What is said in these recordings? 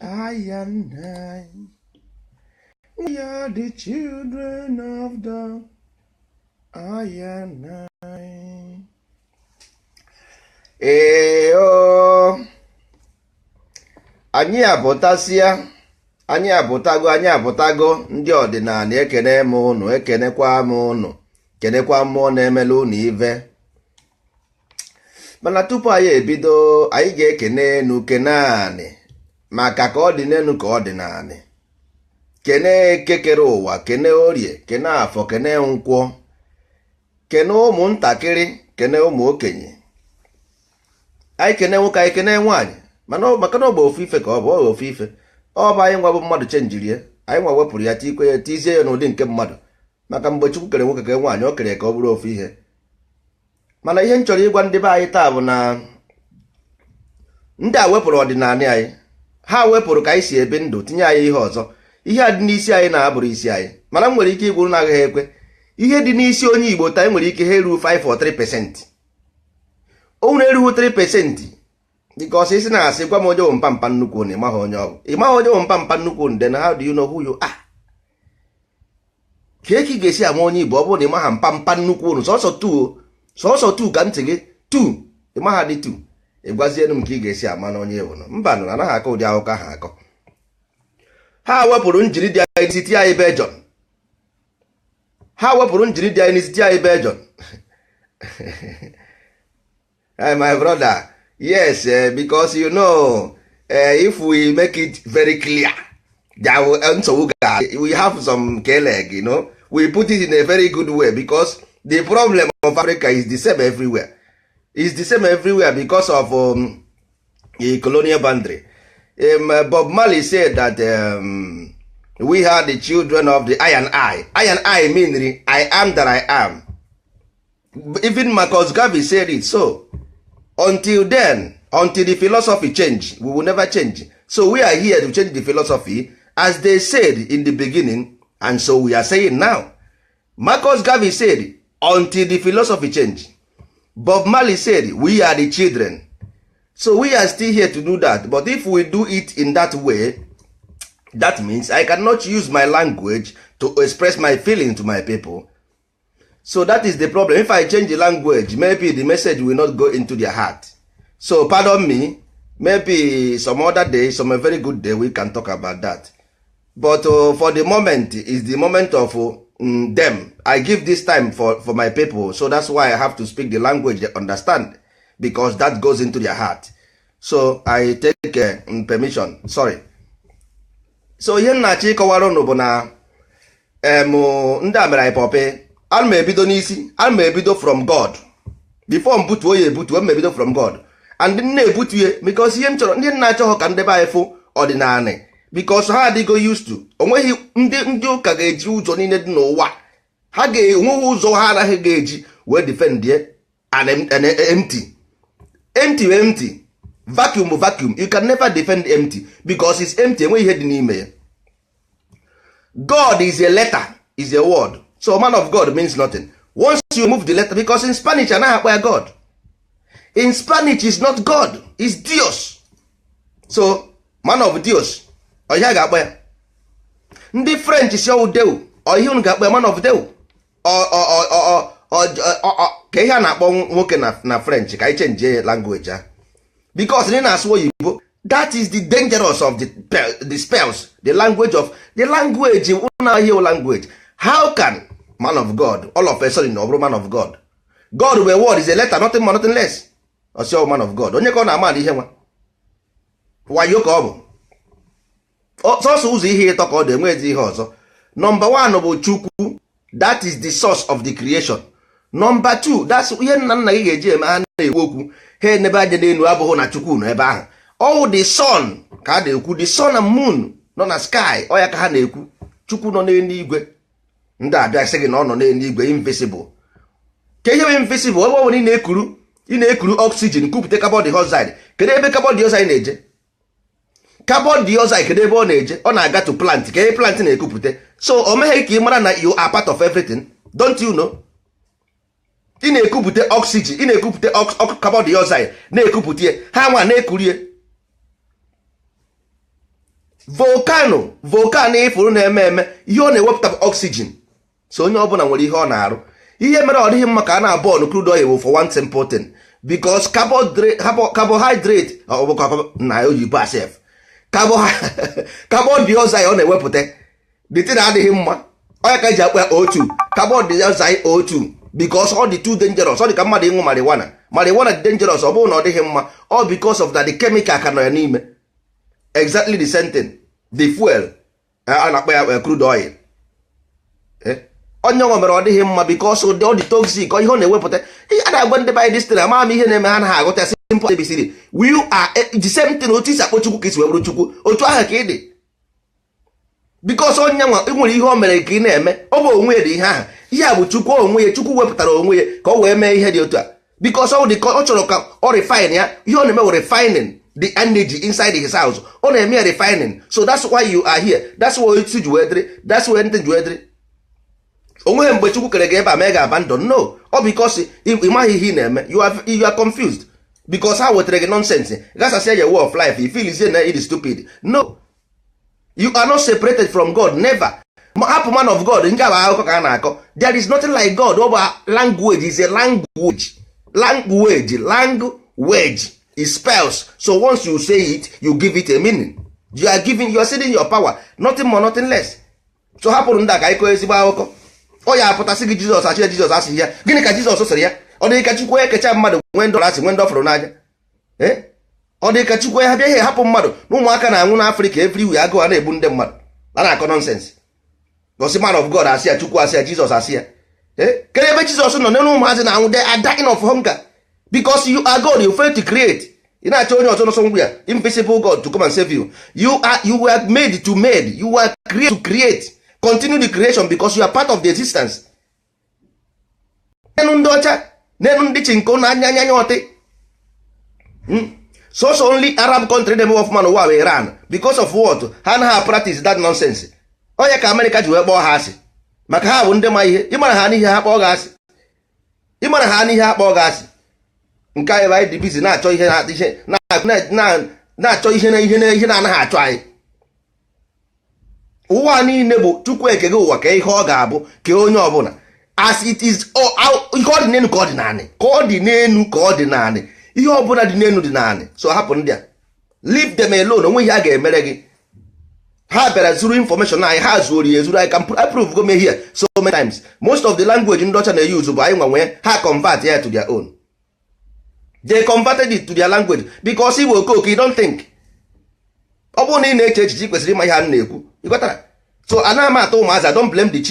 I and I. We are the children of the I and I. Ee o, anyị apụtasịa, anyị apụtago, anyị apụtago. Ndị ọdịnala, ekene m ụnụ, ekenekwa m ụnụ, kenekwa mmụọ na-emela ụnụ ive. Mana tupu anyị ebido, anyị ga-ekene enu, kene anị, maka ka ọ dị n'enu ka ọ dị n'anị. Kene kekere ụwa, kene Orie, kene Afọ, kene Nkwọ, kene ụmụntakịrị, kene ụmụ okenye. Anyị kene nwoke, anyị kene nwaanyị, mana maka na ọ bụ ofu ife ka ọ bụ, ọ bụ ofu ife. Ọ bụ anyị nwa bụ mmadụ chenjirie, anyị nwa wepụrụ ya, tikwe ya, tizie ya n'ụdị nke mmadụ. Maka mgbe Chukwu kere nwoke, kere nwaanyị, o kere ka ọ bụrụ ofu ihe. Mana ihe m chọrọ ịgwa ndị be anyị taa bụ na ndị a wepụrụ ọdịnala anyị, ha wepụrụ ka anyị si ebi ndụ, tinye anyị ihe ọzọ. Ihe a dị n'isi anyị na-abụrụ isi anyị, mana m nwere ike igwuru na-agaghị ekwe. Ihe dị n'isi onye Igbo taa nwere ike ha eruo 5 or 3%. O nwere erughị 3%, because isi na-asị, "Gwa m onye bụ mpa mpa nnukwu," na ịmaghị onye ọ bụ, ịmaghị onye bụ mpa mpa nnukwu. Then how do you know who you are? Ka ị ga-esi ama onye Igbo ọ bụrụ na ịmaha mpa mpa nnukwu unu? Sọsọ tu, sọsọ tu ka ntị gị tu, ịmaha dị tu, ịgwazienu m ka ị ga-esi ama na onye bụ. Mba, nụ, anaghị akọ ụdị akụkọ ahụ akọ. Ha wepụrụ njiri dị anyị n'isi, tinye anyị Belgium. Ha wepụrụ njiri dị anyị n'isi, tinye anyị Belgium. Hey, my brother, yes, because if we make it very clear, there will, nsogbu ga we have some keleg, we put it in a very good way, because the problem of Africa is the same everywhere, is the same everywhere, because of the colonial boundary. Bob Marley said that we are the children of the I and I. I and I mean I am that I am. Even Marcus Garvey said it. So until then, until the philosophy change, we will never change. So we are here to change the philosophy, as they said in the beginning, and so we are saying now. Marcus Garvey said, "Until the philosophy change." Bob Marley said, "We are the children." So we are still here to do that. But if we do it in that way, that means I cannot use my language to express my feeling to my people. So that is the problem. If I change the language, maybe the message will not go into their heart. So pardon me, maybe some other day, some a very good day, we can talk about that. But for the moment is the moment of them. I give this time for my people. So that's why I have to speak the language they understand, because that goes into their heart. So I take permission, sorry. So ihe m na-achọ ịkọwara unu bụ na em ndị a mere anyị puppet. Ana m ebido n'isi, ana m ebido from God before m butuo ya ebutuo. M ebido from God and m na-ebutu ya, because ihe m chọrọ, ndị nna achọghọ ka ndị be anyị fụ ọdịnala, because ha adịgo used to. Onweghị ndị ụka ga-eji ụzọ niile dị n'ụwa, ha ga-enweghị ụzọ ha anaghị ga-eji wee defend an empty, empty, empty vacuum, vacuum. You can never defend empty, because it's empty. Enweghị ihe dị n'ime ya. God is a letter, is a word. So man of God means nothing once you move the letter, because in Spanish anaghị akpọ ya God. In Spanish is not God, is Dios. So man of Dios, ọ ihe a ga-akpọ ya? Ndị French si ọwụ Dieu. Ọ ihe unu ga-akpọ ya, man of Dieu? Ka ihe a na-akpọ nwoke na French, ka anyị change language ha, because ndị na-asụ oyibo, that is the dangerous of the spells, the language of the language una ihe language. How can man of God all of a sudden ọ bụrụ man of God? God bụ a word, is a letter, nothing more, nothing less. Ọsị man of God, onye ka ọ na-ama ihe nwa wayo ka ọ bụ? Sọsọ ụzọ ihe ịtọ ka ọ dị, enweghịzi ihe ọzọ. Number one bụ Chukwu. That is the source of the creation. Number two, that's ihe nna nna gị ga-eji eme. Ha na-ekwu okwu, ha enebe anya n'elu, abụghị na Chukwu nọ ebe ahụ. All the sun ka a na-ekwu, the sun and moon nọ na sky, ọ ya ka ha na-ekwu, Chukwu nọ n'eluigwe. Ndị abịa sị gị na ọ nọ n'eluigwe, invisible. Ka ihe bụ invisible? Ebe ọ bụla ị na-ekuru oxygen, kupụta carbon dioxide, kedu ebe carbon dioxide na-eje? Carbon dioxide, kedu ebe ọ na-eje? Ọ na-aga to plant. Ka ihe plant na-ekupụta. So o meghị ka ị mara na you are part of everything. Don't you know ị na-ekupụta oxygen, ị na-ekupụta carbon dioxide, na-ekupụta ya, ha nwa na-ekurie. Volcano, volcano ịfụrụ na-eme eme, ihe ọ na-ewepụta bụ oxygen. So onye ọbụla nwere ihe ọ na-arụ. Ihe mere ọ dịghị mma ka a na-aburn crude oil for one simple thing, because carbohydrate na oyibo asef, carbon dioxide ọ na-ewepụta, the thing adịghị mma. Onye ka eji akpọ ya O2, carbon dioxide O2, because ọ dị too dangerous. Ọ dị ka mmadụ ịṅụ marijuana. Marijuana dị dangerous. Ọ bụrụ na ọ dịghị mma, ọ because of that the chemical ka nọ ya n'ime. Exactly the same thing, the fuel a na-akpọ ya crude oil. Onye nwe mere ọ dịghị mma because ọ dị toxic. Ihe ọ na-ewepụta, ihe a na-agwa ndị be anyị ama ama ihe na-eme, ha naghị aghọta. Simple ABCD. We are the same thing. Otu isi akpọ Chukwu ka isi wee bụrụ Chukwu, otu ahụ ka ị dị, because onye nwa nwere ihe o mere ka ị na-eme. Ọ bụ onwe ya dị ihe ahụ. Ihe a bụ Chukwu onwe ya. Chukwu wepụtara onwe ya ka ọ wee mee ihe dị otu a, because ọ dị ọ chọrọ ka ọ refine ya. Ihe ọ na-eme bụ refining the energy inside his house. Ọ na-eme ya refining. So that's why you are here, that's why otu ji wee dịrị, that's why ndị ji wee dịrị. Onweghị mgbe Chukwu kere gị ebe a mee ga abandon. No, ọ because ị maghị ihe ị na-eme. You are confused because ha wetara gị nonsense, gasasịa your way of life. You feel na it is stupid. No, you are not separated from God, never. Hapụ man of God nke bụ akụkọ ka a na-akọ. There is nothing like God. Ọ bụ language, is a language, language, language is spells. So once you say it, you give it a meaning. You are giving, you are sending your power, nothing more, nothing less. So hapụrụ ndị a ka anyị kọọ ezigbo akụkọ. Ọ ya apụtasị gị Jizọs achị, Jizọs asị ya gịnị ka Jizọs sịrị ya? Ọ dị ka Chukwu ekecha mmadụ nwee ndị asị, nwee ndị ọfụrụ n'anya. Ọ dị ka Chukwu ya bịa ihe hapụ mmadụ na ụmụaka na-anwụ n'Afrịka everywhere, agụụ a na-egbu ndị mmadụ, a na-akọ nonsense. Gosi man of God asị ya, Chukwu asị ya, Jizọs asị ya. Kedu ebe Jizọs nọ n'elu ụmụazị na-anwụ? They are dying of hunger because you are God, you fail to create. Ị na-achọ onye ọzọ nọsọ ngwa ya, invisible God, to come and save you. You were made to made, you were create to create, continue the creation, because you are part of the existence. Nenu ndị ọcha, nenu ndị chinko na anya anya ọtị. So only Arab country na-eme ọfụma n'ụwa bụ Iran. Because of what? Ha anaghị practice that nonsense. Onye ka Amerịka ji wee kpọọ ha asị, maka ha bụ ndị ma ihe. Ịmara ha n'ihe ha kpọọ gị asị, ịmara ha n'ihe ha kpọọ gị asị. Nke anyị bụ anyị dị busy na-achọ ihe, na-achọ ihe na ihe na ihe na-anaghị achọ anyị. Ụwa niile bụ Chukwu ekege ụwa ka ihe ọ ga-abụ ka onye ọbụla as it is. Ihe ọ dị n'elu ka ọ dị naanị, ka ọ dị n'elu ka ọ dị naanị. Ihe ọbụla dị n'elu dị naanị. So hapụ ndị a, leave them alone. Onwe ihe a ga-emere gị. Ha bịara zuru information anyị, ha zuoro ya ezuru anyị. Ka I prove go me here so many times, most of the language ndị ọcha na-use bụ anyị nwa nwee ha convert ya to their own. They converted it to their language because igbo okooko, you don't think. Ọ bụrụ na ị na-eche echiche, ị kwesịrị ịma ihe a na-ekwu. Ịghọtara? So anaghị m ata ụmụazị. I don't blame the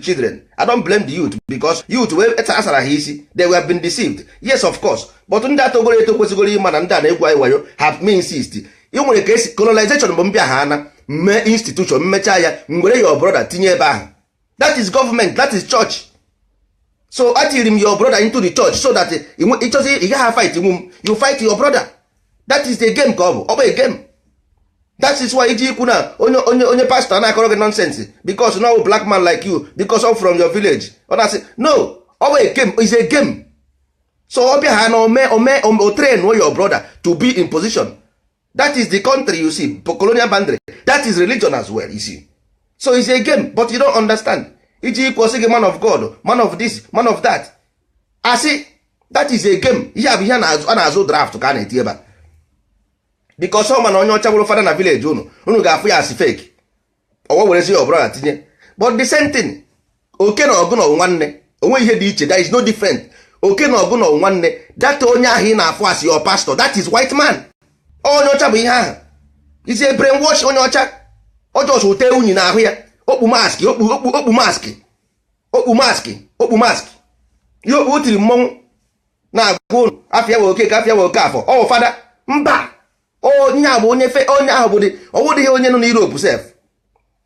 children. I don't blame the youth, because youth wee asara ha isi. They were been deceived, yes, of course, but ndị atogoro eto kwesịgoro ịma na ndị a na-egwu anyị wayo. Have me insist, ị nwere ka esi colonization bụ mbịa ha ana mee institution, mmechaa ya, ngwere your brother tinye ebe ahụ. That is government, that is church. So atiri m your brother into the church so that ịchọzi ị gaghị fight nwu m, you fight your brother. That is the game ka ọ bụ, ọ bụ a game. That is why iji ikwu na onye pastor na-akọrọ gị nonsense because no black man like you, because of from your village, ọ na-asị no, ọ bụ a game, is a game. So ọ bịa ha na ome o train your brother to be in position. That is the country you see, colonial boundary. That is religion as well, you see. So it's a game, but you don't understand. Iji ikwu ọsị gị man of God, man of this, man of that, asị that is a game. Ihe a bụ ihe a na-azụ draft ka a na-eti ebe a, because ọ ma na onye ọcha bụrụ fada na village unu, unu ga-afụ ya asị fake. Ọwa werezi ya ọbụla tinye. But the same thing, oke na ọgụ na nwanne, onwe ihe dị iche. There is no different. Oke na ọgụ na nwanne. That onye ahụ ị na-afụ asị your pastor, that is white man. Onye ọcha bụ ihe ahụ is a brainwash. Onye ọcha ọjọọ ute unyi n'ahụ ya, okpu mask, okpu okpu okpu mask, okpu mask, okpu mask, ihe okpu o tiri mmọnwụ na-agwa unu afịa wa oke ka afịa wa oke afọ ọ fada mba. Onye a bụ onye fe, onye ahụ bụ dị ọwụdịghị onye nọ n'Europe sef.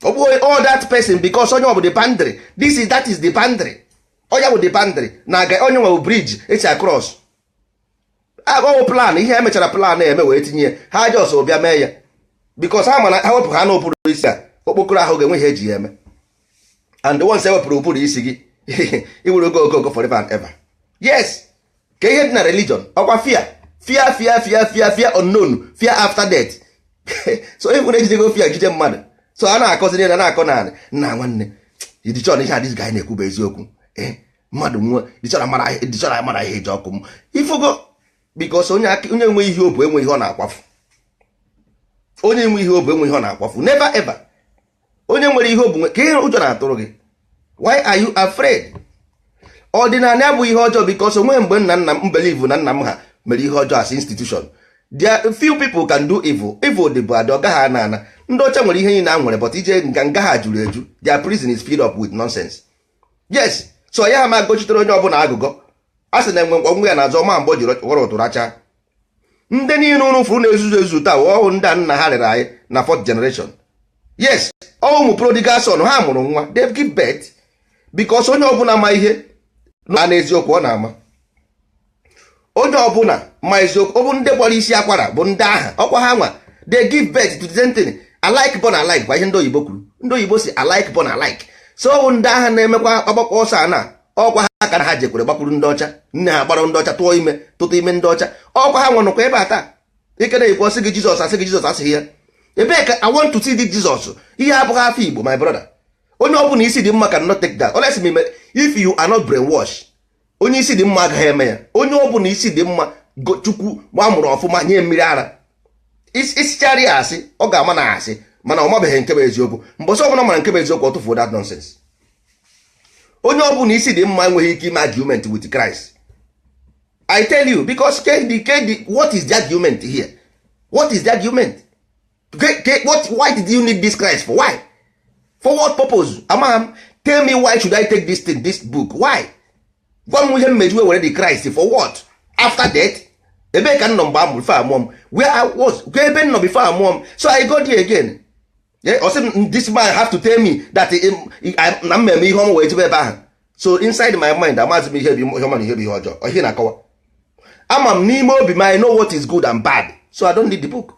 Ọ bụ all that person, because onye ọ bụ the boundary. This is, that is the boundary. Onye bụ the boundary na aga, onye nwe bridge esi across. Ọwụ plan, ihe emechara plan eme wee tinye ya. Ha jos bịa mee ya because ha mana ha wepụ ha n'ụbụrụ isi a, okpokoro ahụ ga-enwe ihe eji ya eme. And once ewepụrụ ụbụrụ isi gị, iwere ogo ogogo forever and ever. Yes, ka ihe dị na religion ọkwa fear, fear, fear, fear, fear, fear unknown, fear after death. So ịfụ na ejidego fear jide mmadụ, so a na-akọziri na na-akọ naanị nna nwanne idichọ ihe adịghị anyị na-ekwu bụ eziokwu. Ee, mmadụ nwe dịchọrọ amara ihe eji ọkụ m ifugo, because onye nwe ihe obu enwe ihe ọ na-akwafu. Onye nwe ihe obu enwe ihe ọ na-akwafu. Never ever. Onye nwere ihe obu ka ihe ụjọ na-atụrụ gị? Why are you afraid? Ọdịnala abụghị ihe ọjọọ, because onwe mgbe nna nna m believe na nna m ha mere ihe ọjọọ as institution. There few people can do evil. Evil dị bụ adị, ọ gaghị ana ana. Ndị ọcha nwere ihe niile a nwere, but ije nga nga ha juru eju. Their prison is filled up with nonsense. Yes, so ya ha ma gochitere onye ọbụla agụgọ a sị na enwe ọnwụ ya na-azọ ọma mgbe o jiri ghọrọ ụtụrụ acha. Ndị niile ụnụ fụrụ na-ezuzu ezuzu taa, ọhụ ndị a nna ha rere anyị na fourth generation. Yes, ọ ụmụ prodigal son ha mụrụ nwa, they give birth, because onye ọbụla ma ihe na n'eziokwu ọ na-ama. Onye ọbụla ma eziokwu, ọ bụ ndị gbara isi akwara bụ ndị agha ọkwa ha nwa. They give birth to the same thing, alike born alike, kwa ihe ndị oyibo kwuru. Ndị oyibo si alike born alike. So ọ bụ ndị agha na-emekwa ọgbakọ ọsọ a na ọkwa ha ka na ha jekwere gbakwuru ndị ọcha. Nne ha gbara ndị ọcha, tụọ ime, tụtụ ime ndị ọcha. Ọkwa ha nwanụkwa ebe a taa. Ike na-ekwu ọsị gị Jizọs, asị gị Jizọs, asịghị ya ebee ka I want to see this Jesus. Ihe abụghị afọ Igbo, my brother. Onye ọbụla isi dị mma can not take that unless me if you are not brainwash. Onye isi dị mma agaghị eme ya. Onye ọbụla isi dị mma, Chukwu amụrụ ọfụma, nye mmiri ara, isichara ya asị, ọ ga-ama na asị, mana ọ mabeghị nke bụ eziokwu. Mbọsị ọbụla mara nke bụ eziokwu, ọ tụfuo that nonsense. Onye ọbụla isi dị mma enweghị ike ime argument with Christ, I tell you, because kd, what is the argument here? What is the argument? What, why did you need this Christ for? Why? For what purpose? Amaghị m. Tell me, why should I take this thing, this book? Why? Gwa m ihe mmeji were the Christ for what? After death, ebee ka m nọ mgbe a mụrụ before amụọ m? Where I was, ka ebe m nọ before amụọ m? So I go there again. Ọ sị m this man have to tell me that na mmemme ihe ọma wee jebe ebe ahụ. So inside my mind, amaghịzi m ihe bụ ihe ọma na ihe bụ ihe ọjọọ. Ihe na-akọwa, ama m n'ime obi m, I know what is good and bad, so I don't need the book.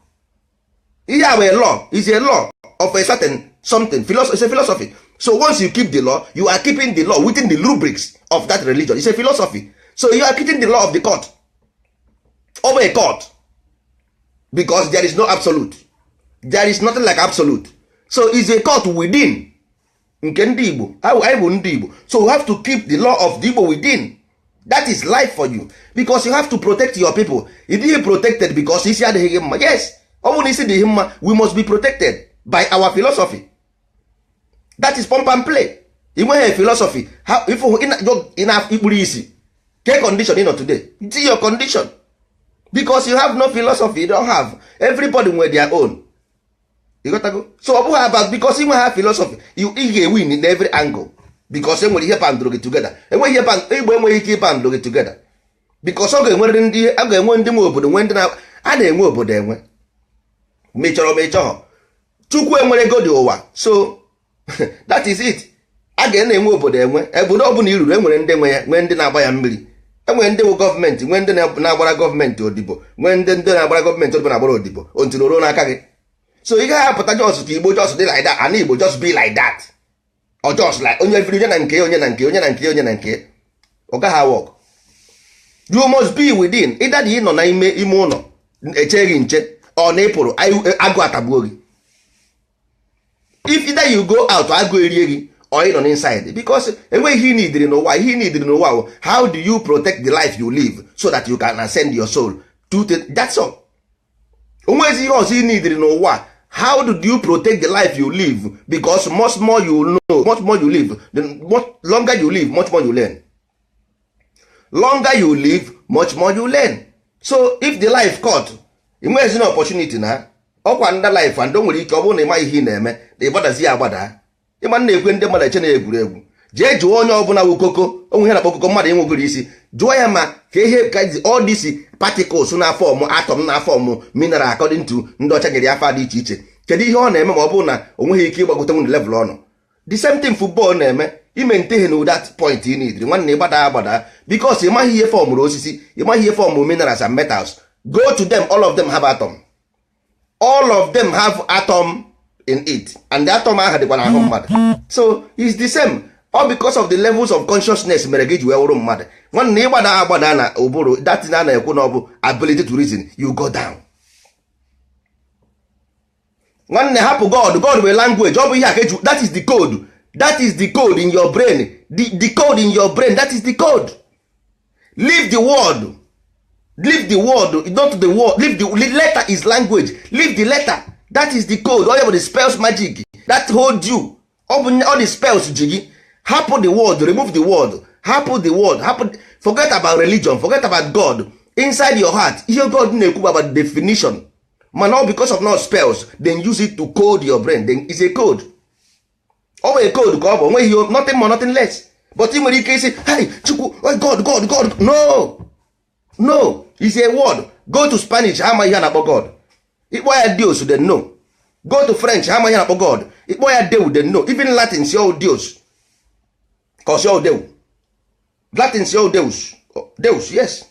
Ihe a bụ a law, is a law of a certain something. Philosophy is a philosophy. So once you keep the law, you are keeping the law within the rubrics of that religion. It's a philosophy. So you are keeping the law of the court of a court, because there is no absolute. There is nothing like absolute. So it's a court within nke ndị Igbo. Anyị bụ ndị Igbo, so we have to keep the law of the Igbo within. That is life for you, because you have to protect your people. Ị dịghị protected because isi adịghị gị mma. Yes, ọ bụrụ na isi dịghị mma, we must be protected by our philosophy. That is pump and play. Ị nweghị philosophy, if ị na-ikpuru isi ke condition ị nọ today, see your condition, because you have no philosophy. You don't have. Everybody nwere their own. You got to go. So ọ bụghị about because ị nwe ha philosophy, ị ga-ewin in every angle, because enwere ihe bandụrụ gị together. Enweghị ihe band Igbo enweghị ike ịbandụ gị together, because ọ ga-enwerịrị ndị a ga-enwe, ndị nwe obodo, nwee ndị na a na-enwe obodo enwe. Ma ị chọrọ ma ị chọghọ, Chukwu enwere ego dị ụwa. So that is it. A ga na-enwe obodo enwe. Obodo ọbụla i ruru, enwere ndị nwe ya, nwee ndị na-agba ya mmiri, enwere ndị nwe gọọmenti, nwee ndị na-agbara gọọmenti odibo, nwee ndị na-agbara gọọmenti odibo, na-agbara odibo until ruo n'aka gị. So ị gaghị apụta just ka Igbo just dị like that, ana Igbo just be like that, or just like onye firi, onye na nke, onye na nke, onye na nke, onye na nke, ọ gaghị work. You must be within. Ịda dị, ị nọ n'ime ime ụlọ echeghị nche, ọ na ị pụrụ, agụ atagbuo gị. If either you go out, agụ erie gị, or ị nọ inside, because enweghị ihe ị nidiri n'ụwa. Ihe ị nidiri n'ụwa bụ how do you protect the life you live so that you can ascend your soul to the, that's all. Onwezi ihe ọzọ ị nidiri n'ụwa. How do you protect the life you live? Because much more you know, much more you live, the much longer you live, much more you learn. Longer you live, much more you learn. So if the life cut, enweghịzi na opportunity na ọkwa nda life, and o nwere ike ọ bụrụ na ịma ihe ị na-eme na ịgbadazi ya agbada. Ịma na-ekwe ndị mmadụ eche na egwuregwu. Jee jụọ onye ọbụla wụ koko onwe ihe na-akpọ koko, mmadụ enwegoro isi, jụọ ya ma ka ihe ka all these particles na form atom, na form mineral, according to ndị ọcha nyere ya afa dị iche iche, kedu ihe ọ na-eme ma ọ bụrụ na o nweghị ike ịgbagote nwunye level ọ nọ? The same thing football na-eme. Ime nteghe na that point ị need, nwanne, ịgbada agbada, because ị maghị ihe formụrụ osisi, ị maghị ihe formụrụ minerals and metals. Go to them, all of them have atom. All of them have atom in it, and the atom ahụ dịkwa n'ahụ mmadụ. So it's the same. All because of the levels of consciousness mere gị ji wee wụrụ mmadụ. Nwanne, ịgbada agbada na ụbụrụ, that thing a na-ekwu na ọ bụ ability to reason, you go down. Nwanne, hapụ God. God bụ language. Ọ bụ ihe a ka eji. That is the code. That is the code in your brain. The code in your brain, that is the code. Leave the word. Leave the word, not the word. Leave the letter. Is language. Leave the letter. That is the code. Onye bụ the spells magic that hold you. Ọ bụ all the spells ji gị. Hapụ the word. Remove the word. Hapụ the word. Hapụ. Forget about religion. Forget about God. Inside your heart, ihe God na-ekwu about definition, mana all because of not spells, then use it to code your brain. Then is a code. Ọ bụ a code ka ọ bụ. Onweghị, nothing more, nothing less. But ị nwere ike isi, "Hey, Chukwu, oh, God, God, God." No, no, is a word. Go to Spanish, ha amaghị ihe a na-akpọ God. Ịkpọ ya Dios, then no. Go to French, ha amaghị ihe a na-akpọ God. Ịkpọ ya Deu, then no. Even Latin si all Dios, ka ọ si all Deu. Latin si all Deus. Deus, yes.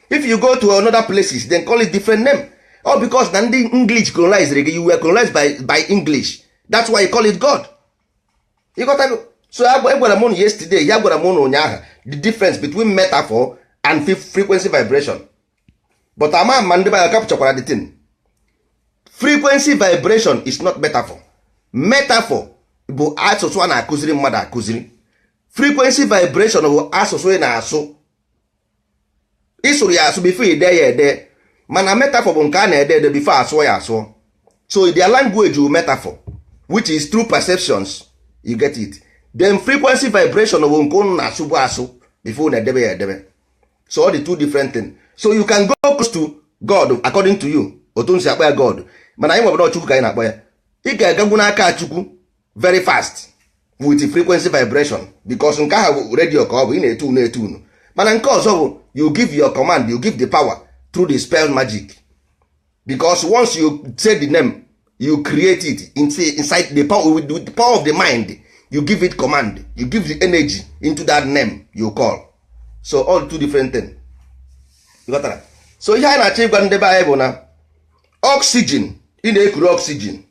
If you go to another places, then call it different name. All because na ndị English colonized gị. You were colonized by English. That's why you call it God. Ịghọtago? So egwara m ụnụ yesterday, ya gwara m ụnụ ụnyaahụ, the difference between metaphor and frequency vibration. But ama ma ndị be capturekwara the thing. Frequency vibration is not metaphor. Metaphor bụ asụsụ a na-akụziri mmadụ akụziri. Frequency vibration bụ asụsụ ị na-asụ, ịsụrụ ya asụ before ide ya ede. Mana metaphor bụ nke a na-ede ede before asụọ ya asụọ. So their language bụ metaphor, which is true perceptions. You get it? Then frequency vibration bụ nke unu na-asụbu asụ before unu edebe ya edebe. So all the two different thing. So you can go close to God according to you, otu nsi akpọ ya God, mana anyị nwebụrụ Chukwu ka anyị na-akpọ ya. Ị ga-agagwu n'aka Chukwu very fast with frequency vibration, because nke ahụ bụ radio ka ọ bụ. Ị na-etu unu etu unu. Mana nke ọzọ bụ you give your command, you give the power through the spell magic, because once you say the name, you create it inside the power. With the power of the mind, you give it command, you give the energy into that name you call. So all two different thing. You got that? So ihe anyị na-achọ ịgwa ndị be anyị bụ na oxygen ị na-ekuru, oxygen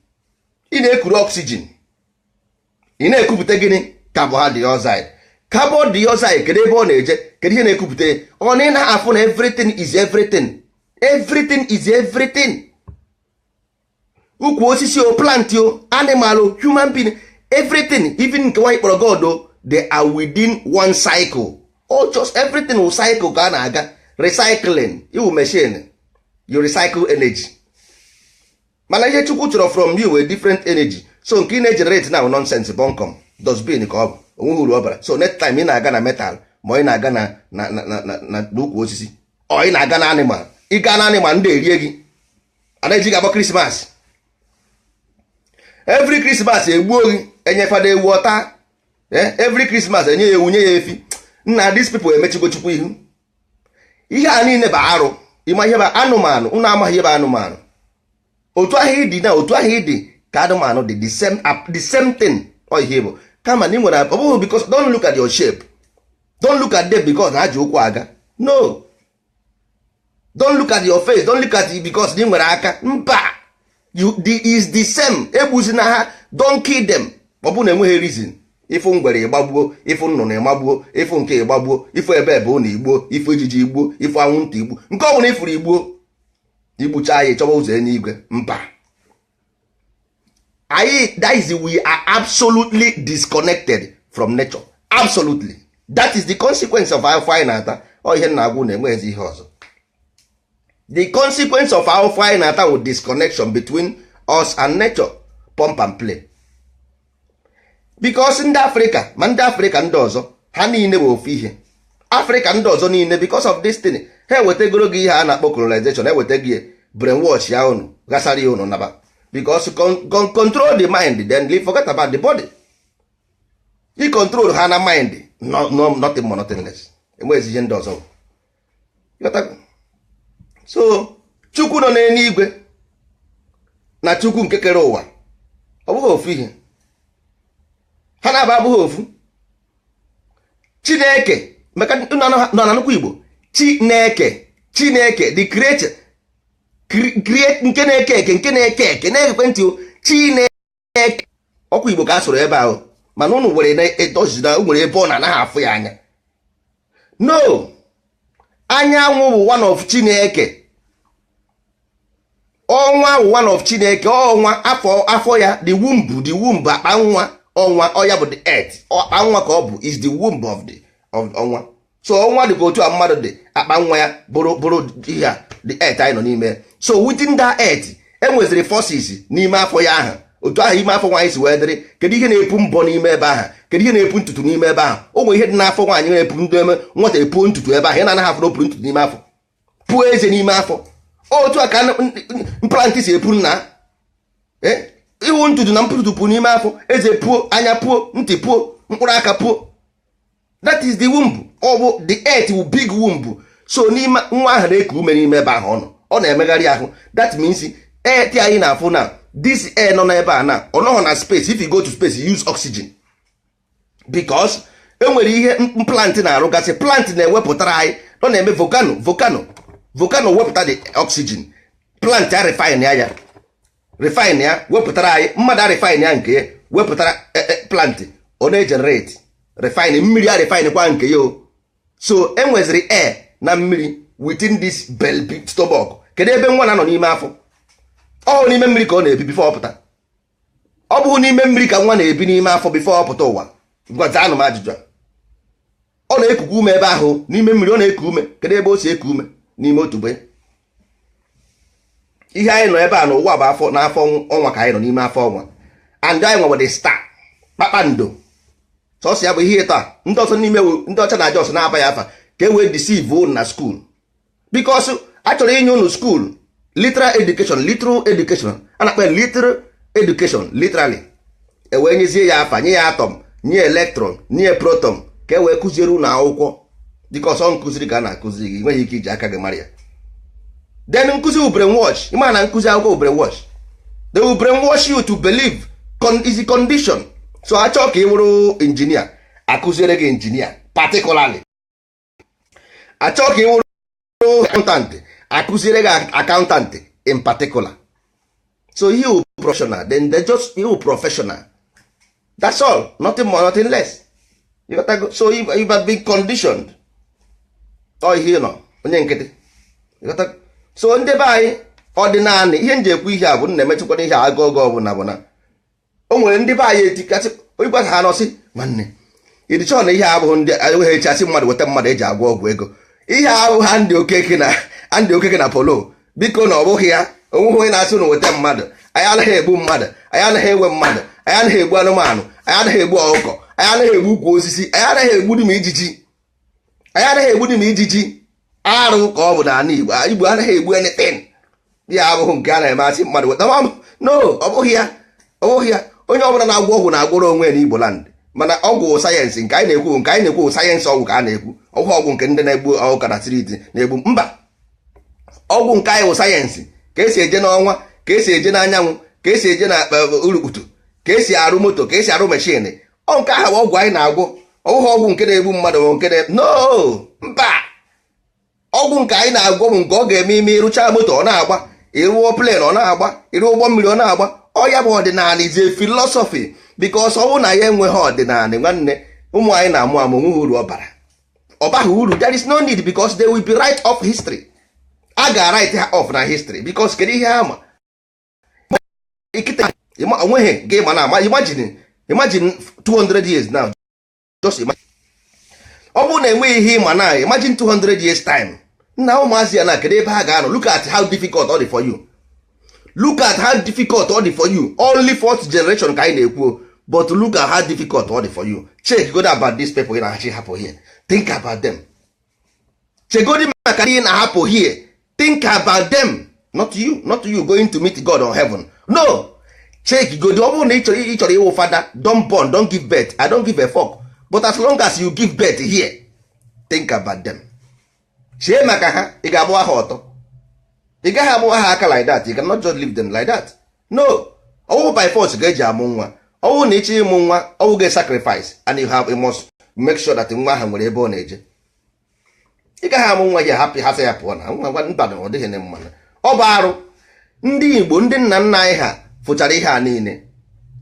ị na-ekuru, oxygen ị na-ekupụta gịnị? Carbon dioxide. Carbon dioxide, kedu ebe ọ na-eje? Kedu ihe na-ekupụta? Ọ na ị na-afụ na everything is everything. Everything is everything. Ukwu osisi o, plant o, animal o, human being, everything, even nke nwaanyị kpọrọ God o, they are within one cycle. All just everything will cycle ka a na-aga recycling. Iwu machine, you recycle energy. Mana ihe Chukwu chọrọ from you were different energy. So nke ị na-egenerate now, nonsense, bunkum, dustbin ka ọ bụ. Onweghị uru ọ bara. So next time ị na-aga na metal, ma ị na-aga na n'ukwu osisi, ọ ị na-aga na animal, ị gaa na animal, ndị erie gị. A na-eji gị agba Christmas. Every Christmas egbuo gị, enyefada ewu ọta. Every Christmas enye ya ewu, nye ya efi. Nna, these people emechigo Chukwu ihu. Ihe a niile bụ arụ. Ịma ihe bụ anụmanụ? Unu amaghị ihe bụ anụmanụ. Otu ahụ ịdị na otu ahụ ịdị ka anụmanụ dị, the same thing. Ọ ihe bụ kama na ị nwere, ọ bụghị because, don't look at your shape. Don't look at them because ha ji ụkwụ aga. No, don't look at your face. Don't look at it because na ị nwere aka. Mba, you the is the same. Egbuzina ha. Don't kill them. Ọ bụ na enweghị reason. Ịfụ ngwere, ịgbagbuo. Ịfụ nnụnụ, ịmagbuo. Ịfụ nke ịgbagbuo. Ịfụ ebe ebe ụnụ igbuo. Ịfụ ijiji, igbuo. Ịfụ anwụnta, igbuo. Nke ọ bụla ịfụrụ, igbuo. Igbucha ya, ịchọba ụzọ eluigwe? Mba. Anyị, that is, we are absolutely disconnected from nature, absolutely. That is the consequence of afọ anyị na-ata. Ọ ihe na-agwụ na enweghịzi ihe ọzọ. The consequence of afọ anyị na-ata with disconnection between us and nature, pump and play, because ndị Afrịka, ma ndị Afrịka ndị ọzọ, ha niile bụ ofu ihe. Afrịka ndị ọzọ niile, because of this thing, ha ewetagoro gị ihe a na-akpọ colonization, eweta gị brainwash ya, unu gasara ya, unu naba, because control the mind, then leave, forget about the body. I control ha na mind. No, no, nothing more, nothing less. Enweghịzi ihe ndị ọzọ. So Chukwu nọ n'eluigwe na Chukwu nke kere ụwa, ọ bụghị ofu ihe. Ha na-aba abụghị ofu Chineke. Maka nọ na nnukwu Igbo, Chineke, Chineke the creator, create, nke na-eke eke, nke na-eke eke na-ekwe ntị. Chineke ọkwa Igbo ka a sụrụ ebe ahụ, mana ụnụ were edozina nwere ebe ọ na-anaghị afụ ya anya. No, anyanwụ bụ one of Chineke. Ọnwa one of Chineke, ọnwa afọ afọ ya, the womb, the womb, akpa nwa. Ọnwa ọya bụ the earth, akpa nwa ka ọ bụ, is the womb of the of ọnwa. So ọnwa dị ka otu a mmadụ dị, akpa nwa ya bụrụ ihe a, the earth anyị nọ n'ime. So within that earth enweziri forces n'ime afọ ya ahụ. Otu ahụ ime afọ nwaanyị si wee dịrị, kedu ihe na-epu mbọ n'ime ebe ahụ? Kedu ihe na-epu ntutu n'ime ebe ahụ? O nwere ihe dị n'afọ nwaanyị na-epu ndị eme nwata epuo ntutu ebe ahụ. Ị na-anaghị afụ na o puru ntutu n'ime afọ, puo eze n'ime afọ. Otu a ka plant si epu nna iwu ntutu na mpututu puo n'ime afọ, eze puo, anya puo, ntị puo, mkpụrụ aka puo. That is the womb. Ọ bụ the earth bụ big womb. So n'ime nwa ahụ na-eku ume n'ime ebe ahụ, ọ nọ, ọ na-emegharị ahụ. That means earth anyị na-afụ na this air nọ n'ebe a na ọ nọghọ na space. If you go to space, you use oxygen, because enwere ihe plant na-arụgasị. Plant na-ewepụtara anyị, ọ na-eme volcano, volcano, volcano wepụta the oxygen. Plant a refine ya, refine ya, wepụtara anyị. Mmadụ a refine ya nke ya, wepụtara plant, ọ na-egenerate, refine mmiri, a refine kwa nke ya o. So enweziri air na mmiri within this belly, stomach. Kedu ebe nwa na-anọ n'ime afọ? Ọ n'ime mmiri ka ọ na-ebi before ọ pụta. Ọ bụghị n'ime mmiri ka nwa na-ebi n'ime afọ before ọ pụta ụwa? Gwazaanụ m ajụjụ a. Ọ na-ekukwa ume ebe ahụ n'ime mmiri, ọ na-eku ume. Kedu ebe o si eku ume? N'ime otubo. Ihe anyị nọ ebe a n'ụwa bụ afọ, n'afọ ọnwa ka anyị nọ, n'ime afọ ọnwa. And anyị nwe the star, kpakpando. Sọsọ ya bụ ihe taa. Ndị ọzọ n'ime ndị ọcha na jos na-aba ya afa ka e wee deceive unu na school, because a chọrọ inye unu school literal education, literal education a na-akpọ ya literal education, literally. E wee nyezie ya afa, nye ya atom, nye electron, nye proton, ka e wee kụziere unu akwụkwọ, because ọ nkụziri ka a na-akụziri gị, nweghị ike iji aka gị mara ya. Then nkụzi bụ brainwash. Ịma na nkụzi akwụkwọ bụ brainwash. They will brainwash you to believe is a condition. So achọ ka ị wụrụ injinia, akụziere gị injinia particularly. Achọ ka ị wụrụ accountant, akụziere gị accountant in particular. So you professional, then they just you professional, that's all, nothing more, nothing less. You got to go. So you have been conditioned. Ọ ihe nọ onye nkịtị. You got to. So ndị be anyị, ọdịnala, ihe nji ekwu ihe a bụ na emechakwana ihe agụ oge ọbụla bụ na o nwere ndị be anyị etikasị onye ha nọsị nwanne ịdịchọ na ihe abụghị ndị enweghị echi asị mmadụ weta mmadụ eji agwọ ọgwụ ego. Ihe abụ ha ndị Okeke na ndị Okeke na polo, biko, na ọ bụghị ya. Onweghị onye na-asị unu weta mmadụ. Anyị anaghị egbu mmadụ, anyị anaghị enwe mmadụ, anyị anaghị egbu anụmanụ, anyị anaghị egbu ọkụkọ, anyị anaghị egbu ukwu osisi, anyị anaghị egbu dị ma ijiji, anyị anaghị egbu dị ma ijiji. Arụ ka ọ bụ n'ala Igbo. Igbo anaghị egbu anything. Ya abụghị nke a na-eme asị mmadụ weta. No, ọ bụghị ya, ọ bụghị ya. Onye ọbụla na-agwọ ọgwụ na-agwọrọ onwe ya n'Igbo land. Mana ọgwụ sayensị nke anyị na-ekwu, nke anyị na-ekwu sayensị ọgwụ ka a na-ekwu. Ọgwụ ọgwụ nke ndị na-egbu ọkụka na street na-egbu, mba. Ọgwụ nke anyị bụ sayensị, ka esi eje n'ọnwa, ka esi eje n'anyanwụ, ka esi eje na urukputu, ka esi arụ moto, ka esi arụ machine. Ọ nke ahụ bụ ọgwụ anyị na-agwọ. Ọbụghị ọgwụ nke na-egbu mmadụ bụ nke na no, mba. Ọgwụ nke anyị na-agwọ bụ nke ọ ga-eme ime ịrụcha moto ọ na-agba, ịrụọ plane ọ na-agba, ịrụ ụgbọ mmiri ọ na-agba. Ọ ya bụ ọdịnala, is a philosophy, because ọ bụrụ na ya enweghị ọdịnala, nwanne, ụmụ anyị na-amụ amụ onweghị uru ọ bara, ọ baghị uru. There is no need, because they will be write off history. A ga-write ha off na history, because kedu ihe ha ma? Ikịta onweghị gị ma na ama. Imagine, imagine 200 years now, just imagine. Ọ bụrụ na enweghị ihe ịma na imagine 200 years time nna ụmụazị ya na kedu ebe ha ga-anọ? Look at how difficult ọ dị for you. Look at how difficult ọ dị for you. Only fourth generation ka anyị na-ekwu, but look at how difficult ọ dị for you. Check go about these people ị na-achị hapụ here. Think about them. Chegodi maka ndị ị na-ahapụ here. Think about them, not you, not you going to meet God on heaven. No, check godi. Ọ bụrụ na ị chọrọ, ị chọrọ ịwụ fada, don't born, don't give birth, I don't give a fuck. But as long as you give birth here, think about them. Chee maka ha. Ị ga-agbụwa ha ọtọ? Ị gaghị agbụwa ha aka like that. You cannot just leave them like that. No, ọwụ by force ga-eji amụ nwa. Ọwụ na ịchọ ịmụ nwa, ọwụ ga sacrifice, and you must make sure that nwa ahụ nwere ebe ọ na-eje. Ị gaghị amụ nwa ya hapụ hasa ya pụọ na nwa nwa mba. Ọ dịghị na mma, ọ bụ arụ. Ndị Igbo, ndị nna nna anyị ha fụchara ihe a niile.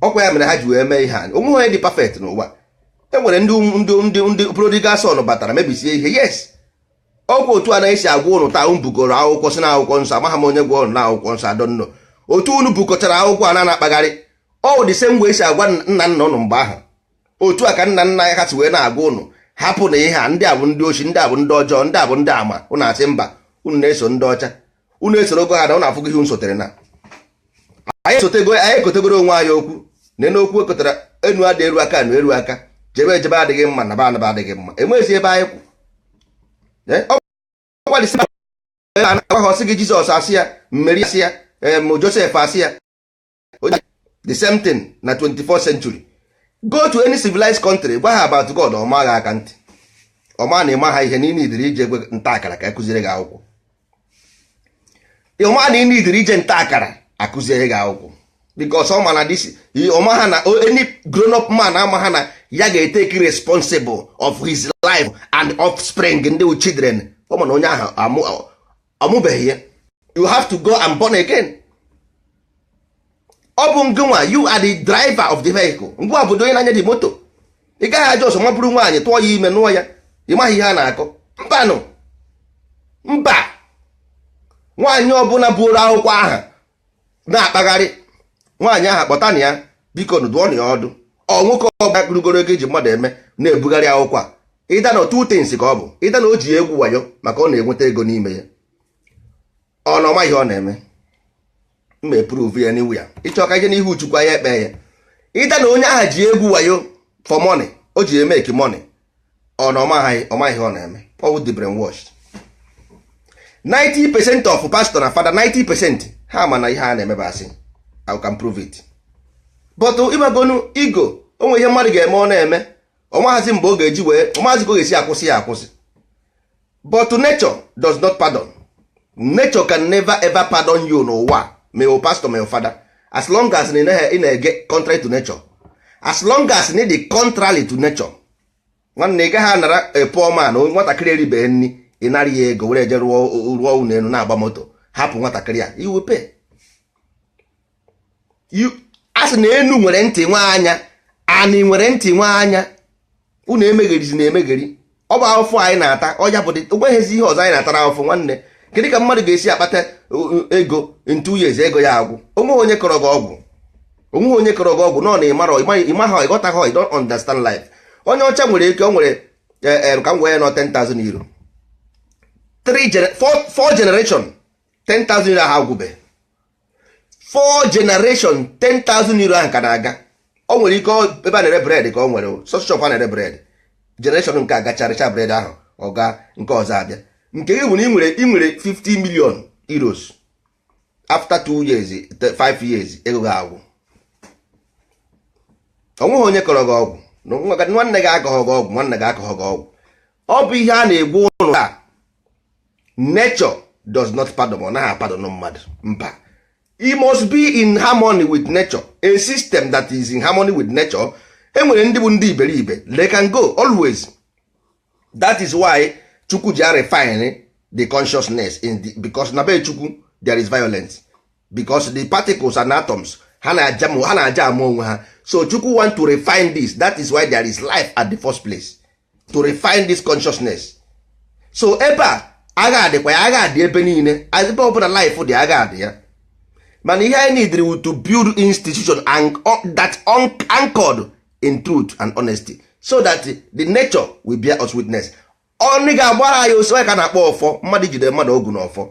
Ọkwa ya mere ha ji wee mee ihe a. Onweghị onye dị perfect n'ụwa. E nwere ndị prodigal son batara mebisie ihe. Yes. Ọkwa otu a na-esi agwa ụnụ taa, unu bugoro akwụkwọ si na Akwụkwọ Nsọ. Amaghị m onye gwa ụnụ na Akwụkwọ Nsọ adọnnọ otu unu bukọtara akwụkwọ a na-akpagharị. Ọ dị same way esi agwa nna nna ụnụ mgbe ahụ. Otu a ka nna nna ya ha si wee na-agwa ụnụ, hapụ na ihe a, ndị a bụ ndị ochi, ndị a bụ ndị ọjọọ, ndị a bụ ndị ama. Ụnụ asị mba, unu na-eso ndị ọcha, unu esorogo ha na ụnụ afụgo ihe unu sotere na anyị esotego. Anyị ekotegoro onwe anyị okwu na n'okwu ekotara enu adị eru aka na eru aka, jebe ejebe adịghị mma na ba anaba adịghị mma. Enweghịzi ebe anyị kwụ. Ọ gwa na ha ọsị gị Jizọs asị ya, Mmeri asị ya, em Joseph asị ya, the same thing na 24th century. Go to any civilized country, gwa ha about God, ọ maghị aka ntị, ọma na ịma ha ihe na ị nidiri ije egwe nta akara ka akụziere gị akwụkwọ. Ọma na ị nidiri ije nta akara akụziere gị akwụkwọ, because ọ ma na this, ọma ha na any grown up man ama ha na ya ga-etake responsible of his life and offspring, ndị wụ children. Ọ ma na onye ahụ amụbeghị ya. You have to go and born again. Ọ bụ ngịnwa, you are the driver of the vehicle. Ngwa, obodo onye na-anya dị moto, ị gaghị aja ọsọ mabụrụ nwaanyị, tụọ ya ime, nụọ ya, ị maghị ihe a na-akọ. Mbanụ, mba. Nwaanyị ọbụla buoro akwụkwọ aha na-akpagharị, nwaanyị ahụ kpọta na ya, biko dụọ na ya ọdụ. Ọ nwoke ọbụla rugoro ego eji mmadụ eme na-ebugharị akwụkwọ a, ịda na two things ka ọ bụ ịda na o ji egwu wayo maka ọ na-enweta ego n'ime ya, ọ na ọma ihe ọ na-eme. Mma eprove ya n'iwu ya, ịchọ ka ije n'ihu Chukwu anya ekpe ya. Ịda na onye ahụ ji egwu wayo for money, o ji emeke money, ọ na ọma ihe ọ na-eme. Ọ bụ the brainwashed. 90% of pastor na fada, 90% ha ma na ihe a na-emebe asị. I can prove it. But ịmagonu ego onwe ihe mmadụ ga-eme, ọ na-eme, ọmaghazi mgbe ọ ga-eji wee ọmaghazi ka ọ ga-esi akwụsị ya akwụsị. But nature does not pardon. Nature can never ever pardon you n'ụwa, may your pastor, may your father, as long as ị na-ege contrary to nature, as long as ị dị contrary to nature. Nwanne, ị gaghị anara a poor man, nwatakịrị eribeghị nri, ị nara ya ego were eje rụọ ụlọ elu na-agba moto. Hapụ nwatakịrị a, you will pay. A sị na enu nwere ntị nwa anya, anị nwere ntị nwa anya. Unu emegherizi na emegheri. Ọ bụ ahụfụ anyị na-ata ọya bụ onweghịzi ihe ọzọ anyị na-atara ahụfụ. Nwanne, kedu ka mmadụ ga-esi akpata ego in 2 years, ego ya agwụ? Onweghị onye kọrọ gị ọgwụ, onweghị onye kọrọ gị ọgwụ. Nọ na ịmarọ, ịmaha, ịghọtaghọ, you don't understand life. Onye ọcha nwere ike o nwere, ka m wee nọ €10,000, four generation, €10,000 ahụ agwụbe. Four generation, €10,000 ahụ ka na-aga. O nwere ike ebe a na-ere bread ka o nwere shop a na-ere bread. Generation nke agacharịcha bread ahụ, ọ ga nke ọzọ abịa. Nke gị bụ na ị nwere 50 million euros, after 2 years, 5 years, ego gị agwụ. Onweghị onye kọrọ gị ọgwụ. Nwanne gị akọghọ gị ọgwụ, nwanne gị akọghọ gị ọgwụ. Ọ bụ ihe a na-egwu ụnụ taa. Nature does not pardon. Ọ naghị apardon mmadụ, mba. You must be in harmony with nature, a system that is in harmony with nature. Enwere ndị bụ ndị iberibe, they can go always. That is why Chukwu ji refine the consciousness in the, because na be Chukwu there is violence, because the particles and atoms ha na-aja ama onwe ha. So Chukwu want to refine this. That is why there is life at the first place, to refine this consciousness. So ebe a agha adịkwa ya, agha adị ebe niile, ebe ọbụla life dị, agha adị ya. Mana ihe anyị need wu to build institution and that anchored in truth and honesty, so that the nature will bear us witness. Ọnụ ga-agbara anyị osi ka a na-akpọ ọfọ. Mmadụ jide mmadụ ogu n'ọfọ,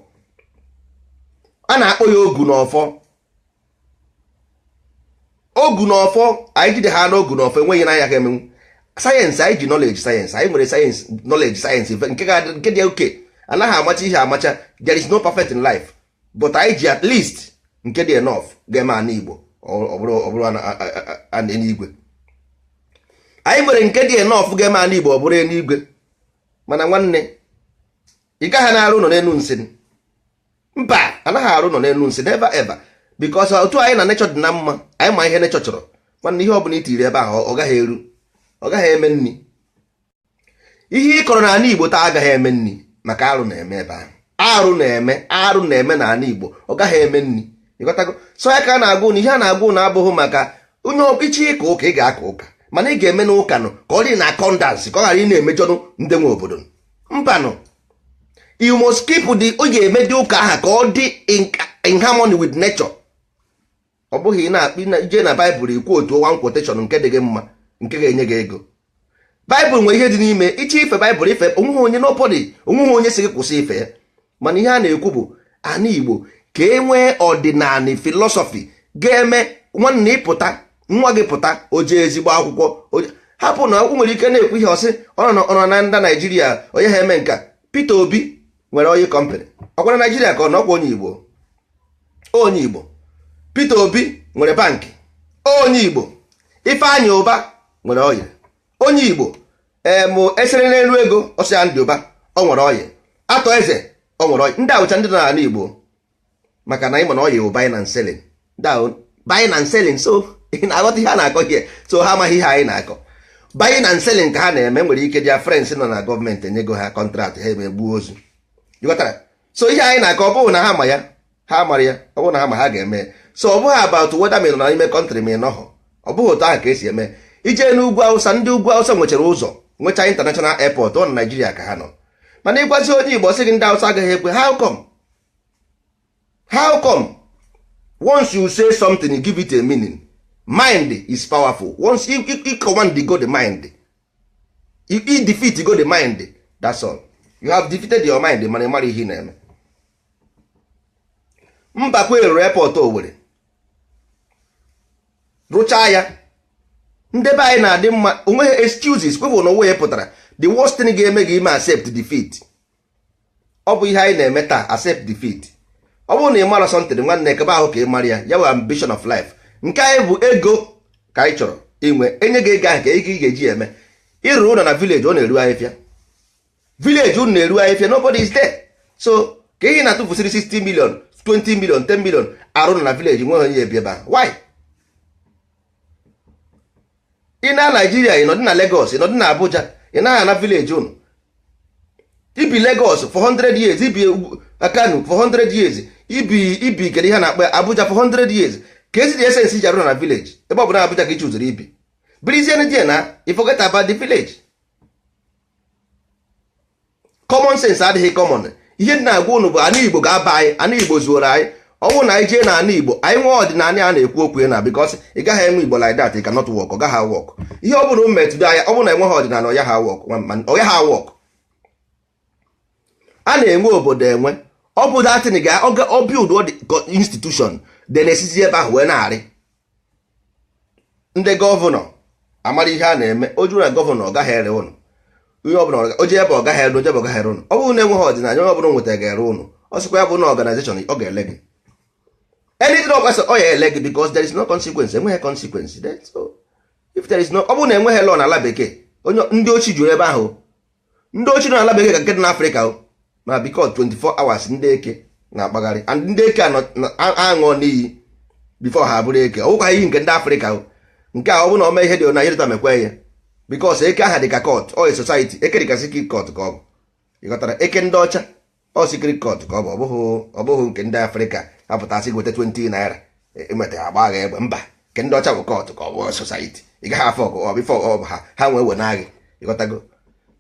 a na-akpọ ya ogu n'ọfọ, ogu n'ọfọ. Anyị jide ha n'ogu n'ọfọ, enweghị n'anya ka emenwu sayensị. Anyị ji knowledge sayensị, anyị nwere sayensị, knowledge sayensị nke dị oke. Anaghị amacha ihe amacha. There is no perfect in life, but anyị ji at least nke dị enough ga-eme ana Igbo ọ bụrụ eluigwe. Anyị nwere nke dị enough ga-eme ana Igbo ọ bụrụ eluigwe. Mana nwanne, ị gaghị na-arụ ụlọ n'elu nsị. Mba, anaghị arụ ụlọ n'elu nsị, never ever, because otu anyị na nature dị na mma, anyị ma ihe nature chọrọ. Nwanne, ihe ọ bụla itiri ebe ahụ, ọ gaghị eru, ọ gaghị eme nri. Ihe ị kọrọ n'ala Igbo taa agaghị eme nri, maka arụ na-eme ebe ahụ. Arụ na-eme, arụ na-eme n'ala Igbo, ọ gaghị eme nri. Ịghọtago? So ya ka a na-agụ na ihe a na-agụ na abụghị maka onye ichi ịka ụka. Ị ga-aka ụka, mana ị ga-eme n'ụka nụ ka ọ dị na accordance, ka ọ ghara ị na-emejọnụ ndị nwe obodo. Mbanụ. You must keep the, ọ ga-eme dị ụka aha ka ọ dị in harmony with nature. Ọ bụghị ị na-akpị ije na Baịbụl ikwu otu one quotation nke dị gị mma, nke ga-enye gị ego. Baịbụl nwere ihe dị n'ime. Iche ife Baịbụl, ife onweghị onye, nobody, onweghị onye si gị kwụsị ife ya. Mana ihe a na-ekwu bụ ana Igbo ka e nwee ọdịnala philosophy ga-eme nwanne ịpụta, nwa gị pụta, o jee ezigbo akwụkwọ. Hapụ na o nwere ike na-ekwu ihe ọsị ọ nọ na ndị Naijiria, onye ha eme nka. Peter Obi nwere oil company, ọkwa na Naijiria ka ọ nọkwa. Onye Igbo, onye Igbo. Peter Obi nwere bankị, onye Igbo. Ifeanyị Ụba nwere oil, onye Igbo. Em esere n'elu ego ọsọ ndị ụba, ọ nwere oil. Atọ eze, ọ nwere oil. Ndị awụcha ndị nọ n'ala Igbo, maka na ịma na oil bụ buying and selling. Ndị ahụ buying and selling, so ị na-aghọta ihe a na-akọ here. So ha amaghị ihe anyị na-akọ. Buying and selling ka ha na-eme. Nwere ike their friends nọ na gọọmenti enyego ha contract, ha eme gbuo ozu. Ịghọtara? So ihe anyị na-akọ, ọ bụghị na ha ma ya, ha mara ya. Ọ bụrụ na ha ma, ha ga-eme ya. So ọ bụghị about whether ma ị nọ n'ime country ma ị nọghọ. Ọ bụghị otu ahụ ka esi eme. Ije n'ugwu Awụsa, ndị ugwu Awụsa nwechara ụzọ, nwechaa international airport. Ọ na Naijiria ka ha nọ. Mana ịgwazi onye Igbo, sị gị ndị Awụsa agaghị ekwe. How come? How come? Once you say something, you give it a meaning. Mind is powerful. Once you command the go the mind, you defeat go the mind, that's all. You have defeated your mind. Mana ị mara ihe ị na-eme. Mbakwe rụrụ airport Owerri, rụchaa ya. Ndebe anyị na-adị mma, onweghị excuses. Kwepụ na onwe ya pụtara. The worst thing ga-eme gị ime, accept defeat. Ọ bụ ihe anyị na-eme taa, accept defeat. Ọ bụrụ na ị mara something, nwanne, ekebe ahụ ka ị mara ya. Ya bụ ambition of life. Nke anyị bụ ego ka anyị chọrọ inwe. Enye gị ego ahụ, ka ego ị ga-eji eme ịrụ ụlọ na village, ọ na-eru ahịfịa. Village unu na-eru ahịfịa, nobody is there. So ka ihe na-atụfusịrị 60 million, 20 million, 10 million arụ na village, nweghị onye ebi ebe ahụ. Why? Ị na Naijiria, ị nọdị na Lagos, ị nọdị na Abuja, ị naghị ana village unu. Ibi Lagos for 100 years, ibi Kano for 100 years, ibi kedu ihe a na-akpọ Abuja for 100 years, ka ezi the essence ji arụ na village? Ebe ọ bụ na Abuja ka ị chụziri ibi, birizie die na you forget about the village. Common sense adịghị common. Ihe dị na-agwa unu bụ ana Igbo ga-aba anyị, ana Igbo zuoro anyị. Ọ bụrụ na anyị jee na ana Igbo, anyị nwee ọdịnala a na-ekwu okwu ya na, because ị gaghị enwe Igbo like that. You cannot work. Ọ gaghị work. Ihe ọ bụla mmetụdo anya, ọ bụrụ na enweghị ọdịnala, ọ ya ha work, ọ ya ha work. A na-enwe obodo enwe, ọ bụ datin ga ọ build institution, then esizi ebe ahụ wee na-arị. Ndị governor amara ihe a na-eme. O juru na governor, ọ gaghị ere ụnụ ihe ọbụla. O jee ebe ọ gaghị ere, oje ebe ọ gaghị ere ụnụ. Ọ bụrụ na enweghị ọdịnala, onye ọbụla nwetara ga-ere ụnụ. Ọ sịkwa ya bụ na organization, ọ ga-ele gị anything ọ gbasa, ọ ya ele gị, because there is no consequence. Enweghị consequence. So if there is no, ọ bụrụ na enweghị law n'ala bekee, onye ndị ochi juru ebe ahụ. Ndị ochi nọ n'ala bekee ka nke dị n'Afrịka o. Ma because 24 hours ndị eke na-akpagharị, and ndị eke aṅụọ n'iyi before ha abụrụ eke. Ọ bụkwa iyi nke ndị Afrịka o. Nke a, ọ bụ na o mee ihe dị na ihe mekwe ya, because eke aha dị ka court, ọ society. Eke dị ka secret court ka ọ bụ. Ịghọtara? Eke ndị ọcha, ọ secret court ka ọ bụ. Ọ bụghị nke ndị Afrịka apụtasị gweta 20 naira ịmeta agba agha egbe. Mba, nke ndị ọcha bụ court ka ọ bụ, society. Ị gaghị afọ ọgụ ọ before ọ bụ ha ha nwee we na gị. Ịghọtago?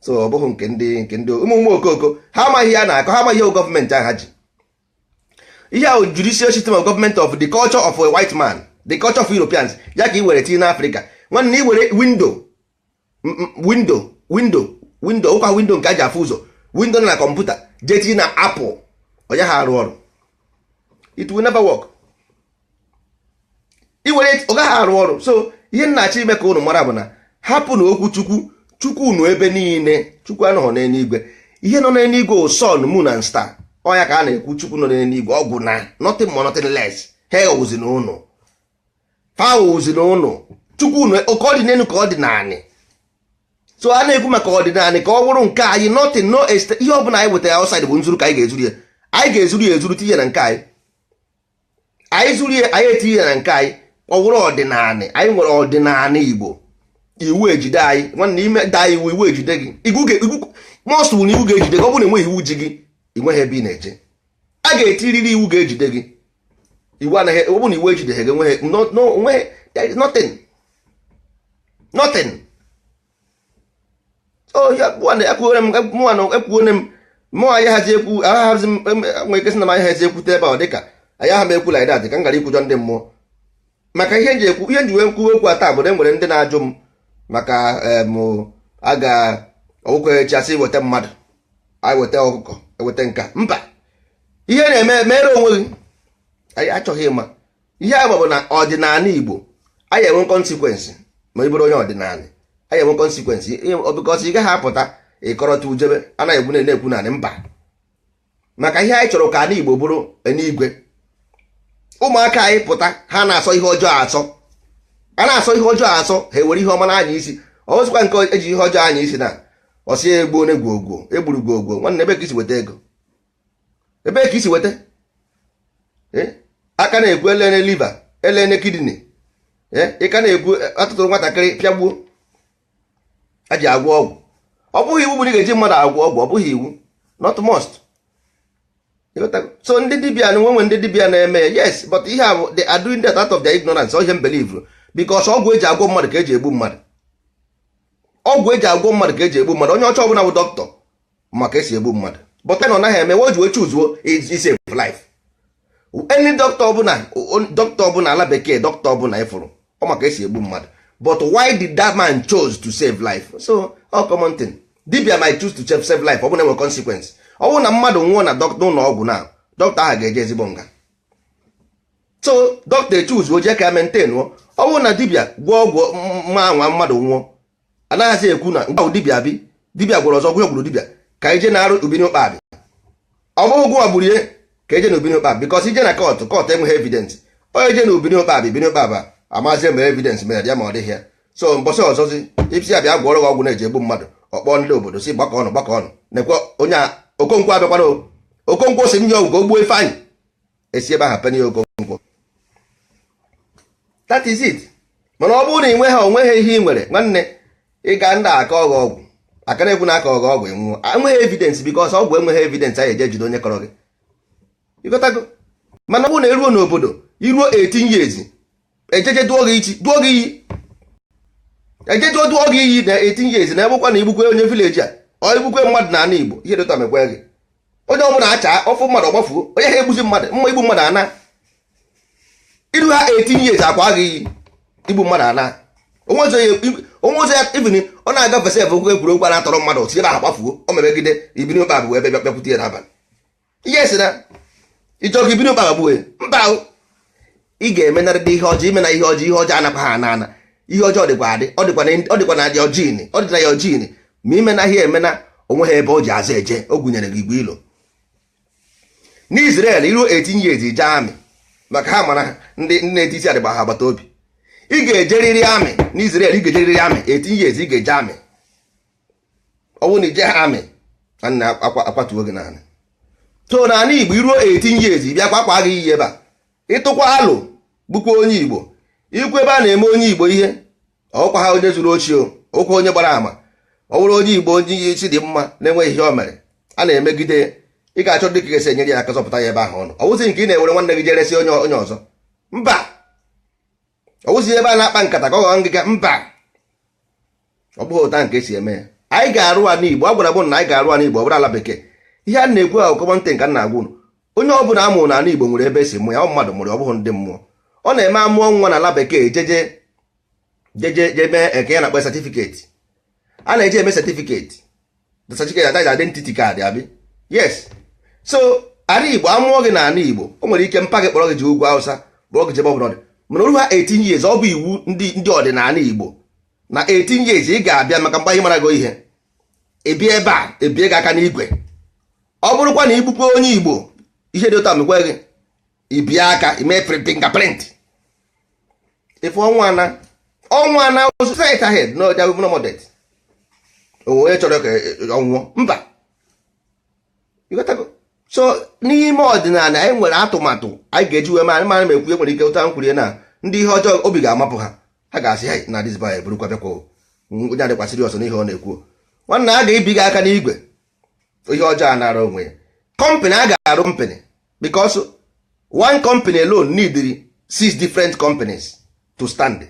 So ọ bụghị nke ndị ụmụ ụmụ okoko. Ha amaghị ihe a na-akọ. Ha amaghị ihe gọọmenti ahụ ha ji. Ihe ahụ judicial system of government of the culture of a white man, the culture of Europeans, ya ka ị were tinye n'Africa. Nwanne, ị were window, window, window, window, ụkwa window nke a ji afụ ụzọ, window nọ na kọmputa, jee tinye na Apple, onye ha arụ ọrụ? It will never work. Ị were, ọ gaghị arụ ọrụ. So ihe nna achọ ime ka unu mara bụ na hapụ na okwu Chukwu. Chukwu nọ ebe niile. Chukwu anọghọ n'eluigwe. Ihe nọ n'eluigwe bụ sun, moon and star. Ọ ya ka a na-ekwu Chukwu nọ n'eluigwe. Ọgwụ na nothing more, nothing less. Ha ewuzi na ụnụ, fa wụzi na ụnụ. Chukwu nọ ka ọ dị n'elu, ka ọ dị naanị. So a na-ekwu maka ọdịnala ka ọ bụrụ nke anyị. Nothing, no ihe ọ bụla anyị wetara outside bụ nzuru ka anyị ga-ezuru ya. Anyị ga-ezuru ya ezuru, tinye na nke anyị. Anyị zuru ya, anyị etinye ya na nke anyị, ọ bụrụ ọdịnala. Anyị nwere ọdịnala Igbo. Iwu ejide anyị. Nwanne, ime daa iwu, iwu ejide gị. Iwu must bụ na iwu ga-ejide gị. Ọ bụrụ na enweghị iwu ji gị, ị nweghị ebe ị na-eje. A ga-etiriri iwu ga-ejide gị. Iwu anaghị, ọ bụrụ na iwu ejideghị gị, enweghị, no, no, enweghị, there is nothing, nothing. So ya ekwuore m, mụnwa na ekwuone m Mụ anyị hazi ekwu ahazi nwere ike sị na m anyị hazi ekwute ebe a, ọ dịka anyị aha m ekwu like that, ka m gara ikwujọ ndị mmụọ. Maka ihe nji ekwu, ihe nji wee kwuwe okwu taa bụ na e nwere ndị na-ajụ m maka em a ga ọgwụkọ echi, asị weta mmadụ, anyị weta ọkụkọ, eweta nka. Mba, ihe na-eme mere onwe gị, anyị achọghị ịma. Ihe a bụ na ọdịnala Igbo, anyị enwe consequence. Ma ị bụrụ onye ọdịnala, anyị enwe consequence, because ị gaghị apụta ịkọrọta ujebe anaghị egwu na-ekwu naanị. Mba, maka ihe anyị chọrọ ka ala Igbo bụrụ eluigwe. Ụmụaka anyị pụta, ha na-asọ ihe ọjọọ asọ, a na-asọ ihe ọjọọ asọ, ha ewere ihe ọma n'anya isi. Ọzọkwa nke eji ihe ọjọọ anya isi na ọsị egbu onye gwogwo egburu gwogwo. Nwanne, ebe ka isi weta ego? Ebe ka isi weta aka na-ekwu elene liver, elene kidney? Ị ka na-ekwu atụtụrụ nwatakịrị pịagbuo a ji agwọ ọgwụ. Ọ bụghị iwu bụ na ị ga-eji mmadụ agwọ ọgwụ, ọ bụghị iwu, not must. So ndị dibịa na nwenwe ndị dibịa na-eme ya, yes, but ihe a bụ they are doing that out of their ignorance. Ihe m believe, because ọgwụ eji agwọ mmadụ ka eji egbu mmadụ, ọgwụ eji agwọ mmadụ ka eji egbu mmadụ. Onye ọcha ọbụla bụ dọkịta maka esi egbu mmadụ, but na ọ naghị eme o ji wee chuzuo is save life. Any doctor ọbụla, dọkịta ọbụla ala bekee, dọkịta ọbụla ịfụrụ, ọ maka esi egbu mmadụ. But why did that man chose to save life? So all common thing, dibia might choose to save life. Ọ bụrụ na enwe consequence, ọ bụrụ na mmadụ nwụọ na dọkịta ụlọ ọgwụ, na dọkịta ahụ ga-eje ezigbo nga. So dọkịta echuzuo jee ka ya maintain. Ọ bụrụ na dibia gwọọ ọgwụ mma anwa, mmadụ nwụọ, anaghịzi ekwu na mgbe dibia bi dibia gwọrọ ọzọ gwụ gburu dibia ka ije na-arụ ubini ụkpabi. Ọ bụghị gụwa gburu ihe ka eje na ubini ụkpabi, because ije na court, court enweghị evidence. Onye je na ubini ụkpabi, ubini ụkpabi amazie mere evidence mere ya ma ọ dịghị ya. So mbọsị ọzọzi isi abịa gwọrọ gị ọgwụ na-eji egbu mmadụ, ọkpọ ndị obodo si gbakọ ọnụ, gbakọ ọnụ, nekwe onye a Okonkwo abịakwana. Okonkwo si nye ọgwụ ka o gbuo Ifeanyị, esi ebe ahụ penye Okonkwo. That is it. Mana ọ bụrụ na ị nweghị onweghị ihe ị nwere, nwanne, ị ga ndị aka ọgọ ọgwụ aka na-ekwu na aka ọgọ ọgwụ nwụọ, enweghị evidence, because ọgwụ enweghị evidence anyị eje jide onye kọrọ gị. Ịghọtago? Mana ọ bụrụ na eruo n'obodo, iruo 18 years, ejeje dụọ gị ichi, dụọ gị iyi, ejeje dụọ gị iyi na 18 years, na egbukwa na igbukwe onye village a, ọ igbukwe mmadụ n'ala Igbo, ihe dịta mekwe gị. Onye ọbụla acha ọfụ mmadụ ọgbafuo, onye ha egbuzi mmadụ mma, igbu mmadụ ana iru ha 18 years, akwa gị iyi, igbu mmadụ ana onwe ụzọ ya. Even ọ na-agafe sef, okwu ekwuru okwu a na-atọrọ mmadụ si ebe ahụ gbafuo, o memegide ibiri ụkpa bụ ebe bịakwute ya n'abalị. Ihe si na ịchọ ka ibiri ụkpa gbuo ya, mba, ị ga-emenarịrị ihe ọjọọ. Ime na ihe ọjọọ, ihe ọjọọ anakwa ha ana ana. Ihe ọjọọ dịkwa adị, ọ dịkwa na ya gene, ọ dị na ya gene. Ma ime na ihe emena onwe ha ebe o ji azụ eje, o gụnyere gị igwe ilo. N'Israel, iruo 18 years, ije army, maka ha mara ndị na-eti isi adịgba ha agbata obi. Ị ga-ejeriri army n'Israel, ị ga-ejeriri army. 18 years, ị ga-eje army. Ọ bụrụ na ije ha army, nna, akwatuo gị naanị. So n'ala Igbo, iruo 18 years, bịa kwa akwa gị iyi ebe a, ịtụkwa alụ gbukwa onye Igbo, ikwu ebe a na-eme onye Igbo ihe ọkwa ha, onye zuru ochie, okwa onye gbara ama, ọ bụrụ onye Igbo, onye isi dị mma na-enweghị ihe o mere a na-emegide, ị ga-achọ dị ka ga-esi enyere ya aka zọpụta ya ebe ahụ ọnụ. Ọ wụzi nke ị na-ewere nwanne gị jeresi onye onye ọzọ, mba. Ọ wụzi ebe a na-akpa nkata ka ọ ghọọ ngịga, mba. Ọ bụghị ụta nke esi eme ya. Anyị ga-arụ ala Igbo. A gwara m na anyị ga-arụ ala Igbo, ọ bụrụ ala bekee. Ihe a na-ekwu ahụ common thing ka m na-agwa unu. Onye ọbụla a mụrụ n'ala Igbo nwere ebe esi mụ ya. Ọ mmadụ mụrụ, ọ bụghị ndị mmụọ. Ọ na-eme amụọ nwa n'ala bekee, jeje jeje je mee eke ya na-akpọ certificate. A na-eji eme certificate, the certificate, that is identity card abi? Yes. So ala Igbo, amụọ gị n'ala Igbo, o nwere ike mpa gị kpọrọ gị ji ugwu Awụsa, kpọrọ gị jebe ọbụla dị, mana oru ha 18 years, ọ bụ iwu ndị ọdịnala Igbo na 18 years ị ga-abịa maka mgbe anyị mara gị ihe, ebie ebe a, ebie gị aka n'igwe. Ọ bụrụkwa na igbukwe onye Igbo, ihe dị ụtọ mekwe gị, ibie aka, ime fingerprint. Ife ọnwa ana, ọnwa ana, straight ahead. No, there will be no more death. Onwe onye chọrọ ka ọ nwụọ? Mba. Ịghọtago? So n'ime ọdịnala anyị nwere atụmatụ anyị ga-eji wee mara mara ma ekwu. Nwere ike ụta nkwurie na ndị ihe ọjọọ obi ga-amapụ ha, ha ga-asị ha na this boy burukwa bịakwa onye adịkwasịrị ọsọ n'ihe ọ na-ekwu. Nwanne, a ga-ebi gị aka n'igwe, ihe ọjọọ a nara onwe ya. Company a ga-arụ company, because one company alone need six different companies to stand.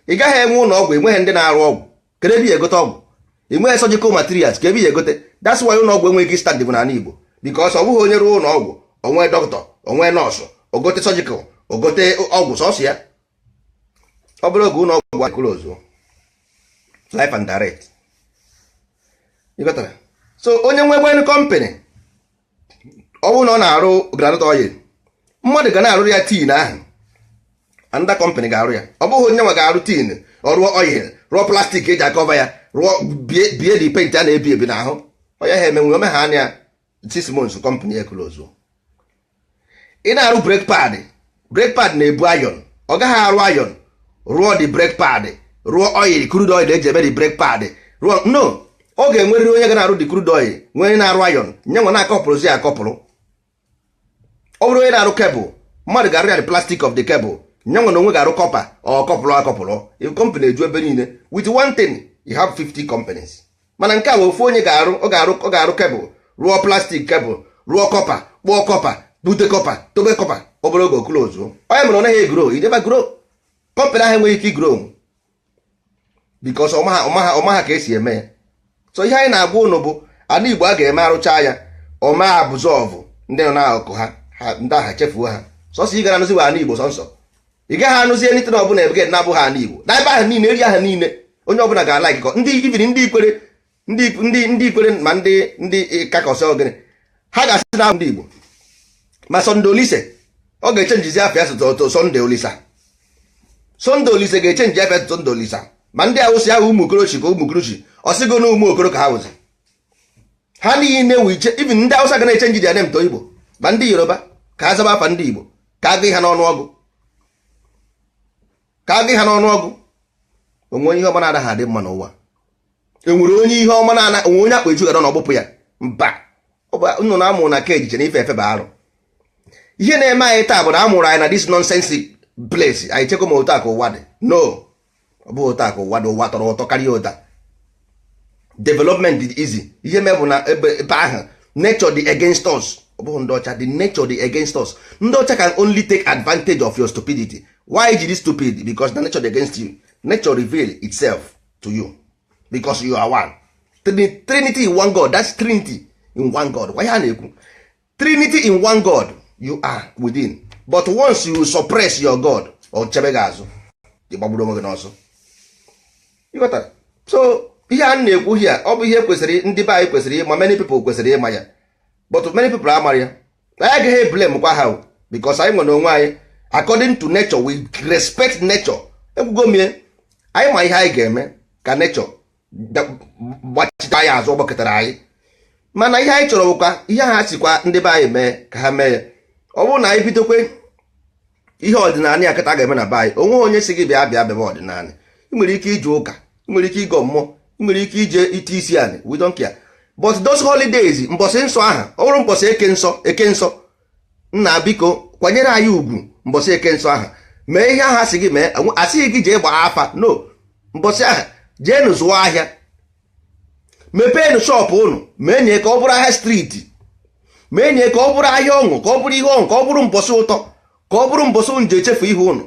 Ị gaghị enwe ụlọ ọgwụ enweghị ndị na-arụ ọgwụ. Kedu ebe ya egote ọgwụ? Enweghị surgical materials, ka ebe ya egote? That's why ụlọ ọgwụ enweghị stand bụ n'ala Igbo, because ọ bụghị onye rụọ ụlọ ọgwụ, onwe dọkịta, onwe nọọsụ, ogote surgical, ogote ọgwụ sọsọ ya. Ọ bụrụ oge ụlọ ọgwụ close life and direct. Ịghọtara? So onye nwe gwen company, ọ bụrụ na ọ na-arụ groundnut oil, mmadụ ga na-arụ ya tin ahụ, another company ga-arụ ya. Ọ bụghị onye nwa ga-arụ tin, ọ rụọ oil, rụọ plastic eji a-cover ya, rụọ bie dị paint a na-ebi ebi n'ahụ. Onye ha emenwe ome ha anya 6 months, company ya close. Ị na-arụ brake pad, brake pad na-ebu iron. Ọ gaghị arụ iron, rụọ the brake pad, rụọ oil, crude oil eji eme the brake pad, rụọ. No, ọ ga-enwerịrị onye ga na-arụ the crude oil, nwee onye na-arụ iron, nye nwa na-akọpụrụzi ya akọpụrụ. Ọ bụrụ onye na-arụ cable, mmadụ ga-arụ ya the plastic of the cable, nye nwa na onwe ga-arụ copper. Ọ kọpụrụ akọpụrụ, company eju ebe niile. With one thing, you have 50 companies. Mana nke a bụ ofu onye ga-arụ. Ọ ga-arụ cable, rụọ plastic cable, rụọ copper, kpụọ copper, bute copper, tobe copper. Obere oge, close. Onye mere ọ naghị e-grow, ideba grow, company ahụ enweghị ike i-grow because ọmaha ka esi eme ya. So ihe anyị na-agwa ụnụ bụ, ala Igbo a ga-eme arụcha ya, ọma absorb ndị nọ n'akụkụ ha, ndị agha chefuo ha. Sọsọ ị gara anụzi bụ ala Igbo sọnsọ. Ị gaghị anụzi anything ọbụla ebe na-abụghị ala Igbo na ebe ahụ niile, eri ahụ niile, onye ọbụla ga-ala ikikọ. Ndị ibiri, ndị Ikwere, ndị Ikwere, ma ndị kakọsị ogene, ha ga-asị na ndị Igbo. Ma Sunday Olise, ọ ga-e-change-zi afịa sụtụ Sunday Olisa. Sunday Olise ga-e-change afịa Sunday Olisa. Ma ndị awụsị ahụ, ụmụ okorochi ka ụmụ okorochi, ọsịgo na ụmụ okoro ka ha wụzi. Ha niile wiche. Even ndị Awụsa ga na-e-change their name to Igbo, ma ndị Yoruba, ka ha zaba afa ndị Igbo, ka agụ ha n'ọnụọgụ, ka agụ ha n'ọnụọgụ. Onwe onye ihe ọma na-adaghị adị mma n'ụwa? Enwere onye ihe ọma na onwe onye akpa eju gara n'ọgbụpụ ya? Mba. Nnụnụ amụrụ na keji chere ife efe bụ arụ. Ihe na-eme anyị taa bụ na a mụrụ anyị na this nonsense place. Anyị chekwa ma otu a ka ụwa dị. No, ọ bụghị otu a ka ụwa dị. Ụwa tọrọ ụtọ karịa ụta. Development dị easy. Ihe mee bụ na ebe ahụ nature dị against us. Ọ bụghị ndị ọcha, the nature dị against us. Ndị ọcha can only take advantage of your stupidity. Why ji dị stupid? Because the nature dị against you. Nature reveal itself to you because you are one Trinity in one God. That's Trinity in one God. Why ha na-ekwu Trinity in one God? You are within, but once you suppress your God, ọ chebe gị azụ, ị gbagburu onwe gị n'ọsọ. Ịghọtara? So ihe a na-ekwu here, ọ bụ ihe kwesịrị ndị be anyị kwesịrị ịma. Many people kwesịrị ịma ya, but many people amara ya. Anyị agaghị blame kwa ha, because anyị nwere onwe anyị according to nature. We respect nature. Ekwugo mie, anyị ma ihe anyị ga-eme ka nature gbachite anyị azụ. Gbakọtara anyị, mana ihe anyị chọrọ bụkwa ihe ha sikwa ndị be anyị mee ka ha mee ya. Ọ bụrụ na anyị bidokwe ihe ọdịnala ya kịta ga-eme na be anyị, onwe onye si gị bịa bịa bịaba ọdịnala. Ị nwere ike ije ụka, ị nwere ike ịgọ mmụọ, ị nwere ike ije ite isi anị, we don't care. But those holidays, mbọsị nsọ aha, ọ bụrụ mbọsị eke nsọ, eke nsọ, nna, biko kwanyere anyị ugwu. Mbọsị eke nsọ aha, mee ihe aha sị gị mee. Asịghị gị jee gbaa afa, no. Mbọsị aha, jeenụ zụọ ahịa, mepeenụ shop ụnụ, mee nye ka ọ bụrụ ahịa street, mee nye ka ọ bụrụ ahịa ọṅụ, ka ọ bụrụ ihe ọṅụ, ka ọ bụrụ mbọsị ụtọ, ka ọ bụrụ mbọsị ụnụ ji echefu ihe ụnụ.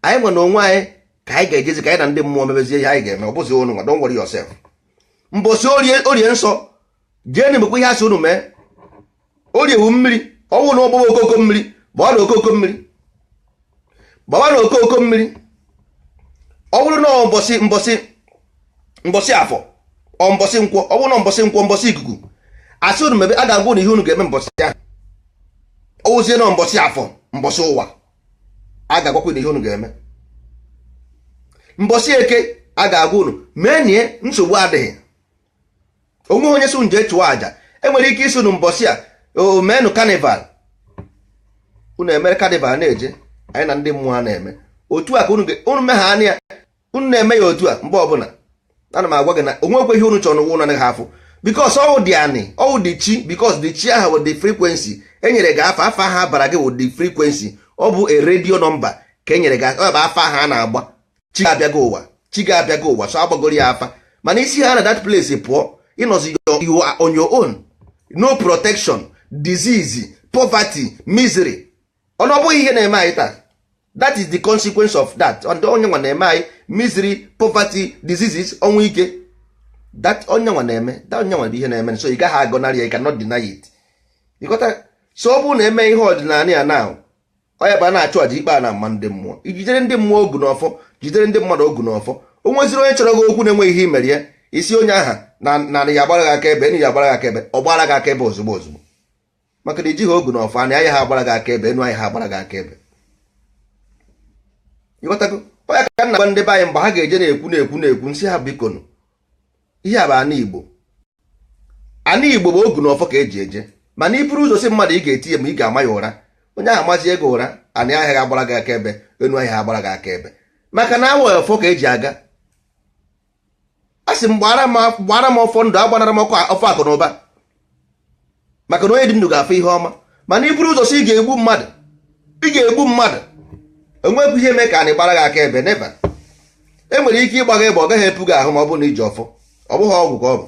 Anyị nwere onwe anyị ka anyị ga-ejezi, ka anyị na ndị mmụọ mebezie ihe anyị ga-eme. Ọ bụzi ụnụ nwa, don't worry yourself. Mbọsị orie, orie nsọ, jeenụ mekwa ihe asị ụnụ mee. Orie wu mmiri, ọnwụ na ọgbọgbọ okoko mmiri, gbaa na okoko mmiri, gbawa na okoko mmiri. Ọ bụrụ na mbọsị mbọsị mbọsị afọ, ọ mbọsị nkwọ, ọ bụrụ na mbọsị nkwọ, mbọsị ikuku, asị unu mebe. A ga-agwa unu ihe unu ga-eme mbọsị ahụ. Ọwụzie na mbọsị afọ, mbọsị ụwa, a ga-agwakwa unu ihe unu ga-eme. Mbọsị eke, a ga-agwa unu mee. Nsogbu adịghị. Onweghị onye si unu jee chụọ àjà. Enwere ike isi unu mbọsị a o meenụ carnival, unu emere carnival na-eje. Anyị na ndị mmụọ a na-eme otu a ka unu megha anya ya, unu na-eme ya otu a. Mgbe ọbụla ana m agwa gị na onwekwe ihe unu chọrọ n'ụwa, unu anaghị afụ, because ọwụ dị anị, ọwụ dị chi, because the chi ahụ bụ the frequency enyere gị. Afa afa ahụ abara gị bụ the frequency. Ọ bụ a radio number ka enyere gị. Ọ bụ afa ahụ a na-agba. Chi ga-abịago ụwa, chi ga-abịago ụwa, so agbagoro ya afa. Mana isi ha na that place pụọ, ịnọzi, you are on your own, no protection, disease, poverty, misery. Ọnụ ọ bụghị ihe na-eme anyị taa. That is the consequence of that. Ndị onye nwa na-eme anyị misery, poverty, diseases, ọnwụ ike. That onye nwa na-eme, that onye nwa bụ ihe na-eme. So ị gaghị agọnarị ya, you cannot deny it. Ịghọta? So ọ bụrụ na eme ihe ọdịnala ya na onye bụ a na-achụ àjà ikpe a na mma ndị mmụọ, ijidere ndị mmụọ ogu n'ọfọ, jidere ndị mmadụ ogu n'ọfọ. O nweziri onye chọrọ gị okwu na-enweghị ihe imere ya, isi onye aha na ya agbara gị aka ebe, enu ya agbara gị aka ebe, ọ gbara gị aka ebe ozugbo ozugbo, maka na ijighị ogu n'ọfọ, anya anya ha agbara gị aka ebe, enu anya ha agbara gị aka ebe. Ịghọtago? Onye ka nna gwa ndị be anyị mgbe ha ga-eje na-ekwu na-ekwu na-ekwu nsị ha, bikonu, ihe a bụ ana Igbo. Ana Igbo bụ ogu n'ọfọ ka eji eje. Mana iburu ụzọ si mmadụ ị ga-eti ya ma ị ga-ama ya ụra, onye ahụ amazi ego ụra, ana ahịa agbara gị aka ebe, enu ahịa agbara gị aka ebe, maka na awa ọfọ ka eji aga. A sị m gbara m ọfọ ndụ, agbanara m ọfọ akụ na ụba, maka na onye dị ndụ ga-afụ ihe ọma. Mana iburu ụzọ si ị ga-egbu mmadụ, ị ga-egbu mmadụ, enwepụ ihe mee ka anyị gbara gị aka ebe. Neba, e nwere ike ịgba gị egbe, ọ gaghị epu gị ahụ ma ọ bụrụ na iji ọfọ. Ọ bụghị ọgwụ ka ọ bụ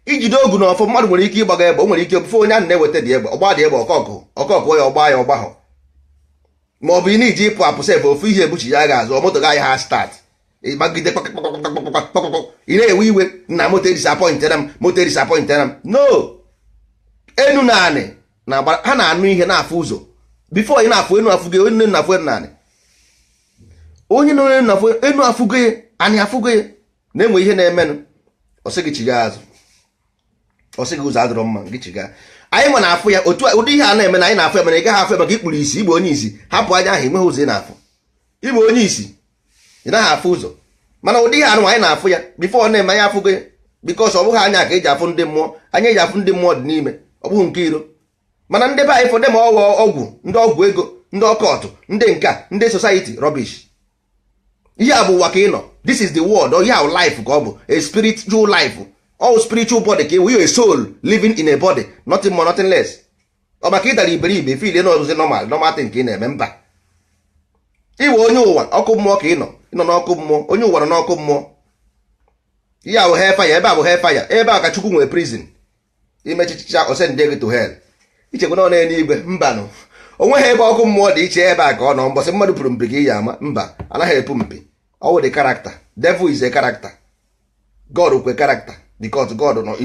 ijide ogu na ọfọ. Mmadụ nwere ike ịgba gị egbe, o nwere ike ofufe onye ahụ na-eweta dị egbe, ọgba dị egbe, ọkọkụ ọkọkụ ya, ọgba ya, ọgbahọ. Ma ọ bụ ị na-iji ịpụ apụ sef, ofu ihe ebuchi ya ga-azụ moto gaghị ha start, ịgbagide kpakpakpakpakpakpakpakpakpak, ị na-ewe iwe na moto disappointera m, moto disappointera m. No, enu na anị na ha na-anụ ihe, na-afụ ụzọ. Before ị na-afụ enu, afụgo onye na-afụ enu na anị, onye na onye na-afụ enu afụgo ya, anị afụgo ya, na-enwe ihe na-emenụ. Ọ sị gị chiga azụ, ọ sị gị ụzọ adịrọ mma, gị chiga. Anyị nwa na-afụ ya otu ụdị ihe a na-eme na anyị na-afụ ya, mana ị gaghị afụ ya maka ikpuru isi. Igbe onye isi hapụ anya ahụ, enweghị ụzọ ị na-afụ. Igbe onye isi, ị naghị afụ ụzọ. Mana ụdị ihe anụ anyị na-afụ ya before ọ na-eme, anyị afụgo ya, because ọ bụghị anya ka eji afụ ndị mmụọ. Anya eji afụ ndị mmụọ dị n'ime, ọ bụghị nke iro. Mana ndị be anyị fọdụ ma ọghọ ọgwụ, ndị ọgwụ ego, ndị ọkọtụ, ndị nka, ndị society rubbish. Ihe a bụ ụwa ka ị nọ. This is the world. Ihe a life ka ọ bụ, a spiritual life, all spiritual body ka you, a soul living in a body, nothing more, nothing less. Ọ maka ịdara iberibe feel na ọzụzi normal, normal thing ka ị na-eme. Mba, ịwe onye ụwa, ọkụ mmụọ ka ị nọ. Ị nọ n'ọkụ mmụọ, onye ụwa nọ n'ọkụ mmụọ. Ihe a bụ hellfire, ebe a bụ hellfire, ebe a ka Chukwu nwere prison. Imechichicha, osend gị to hell. Ichekwa na ọ na-eluigwe? Mbanụ, o nweghị ebe ọkụ mmụọ dị iche. Ebe a ka ọ nọ. Mbọsị mmadụ pụrụ mpi ka iyi ama. Mba, anaghị epu mpi. Ọ wụ the character. Devil is a character, God kwe character, because God nọ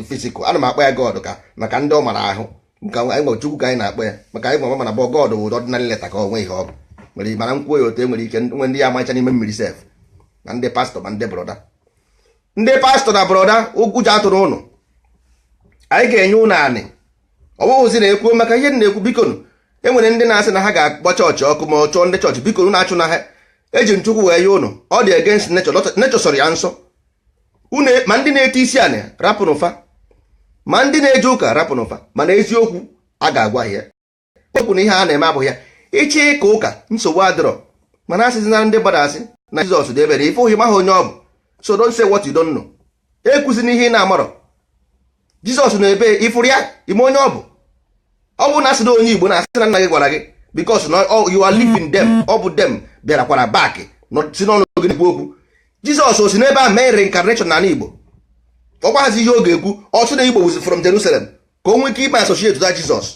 physical. Ana m akpọ ya God ka maka ndị ọ mara ahụ nka anyị nwere Chukwu ka anyị na-akpọ ya, maka anyị nwe mana bụ God bụ ordinary letter ka ọ nwe ihe ọ bụ nwere. Mana nkwuo ya otu e nwere ike nwe ndị ya amacha n'ime mmiri sef, ma ndị pastọ, ma ndị brother, ndị pastọ na brother. Ụjọ atụrụ ụnụ, anyị ga-enye ụnụ anị. Ọ bụghịzi na-ekwu maka ihe na-ekwu. Bikonu, e nwere ndị na-asị na ha ga-akpọ chọọchị ọkụ ma ọ chọọ ndị chọọchị. Biko, na-achụ na ha eji nchukwu wee nye ụnụ. Ọ dị against nature. Nature sọrọ ya nsọ. Unu ma ndị na-ete isi anị, rapụnụ fa, ma ndị na-eje ụka, rapụnụ fa. Mana eziokwu a ga-agwa ya okwu na ihe a na-eme abụghị ya. Ịchị ịka ụka, nsogbu adịrọ, mana asịzi na ndị gbada asị na Jizọs dị ebere ife ohi maha onye ọ bụ. So don't say what you don't know. Ekwuzi n'ihe ị na-amarọ. Jizọs na ebe ifuru ya, ime onye ọ bụ. Ọ bụ na asị na onye Igbo na-asị na nna gị gwara gị, because na you are living them. Ọ bụ them bịarakwara back si n'ọnụ gị na-ekwu okwu. Jizọs o si n'ebe a mee reincarnation n'ala Igbo? Ọ gbaghazi ihe ọ ga-ekwu. Ọ sị na Igbo was from Jerusalem ka o nwee ike ime associate that Jizọs.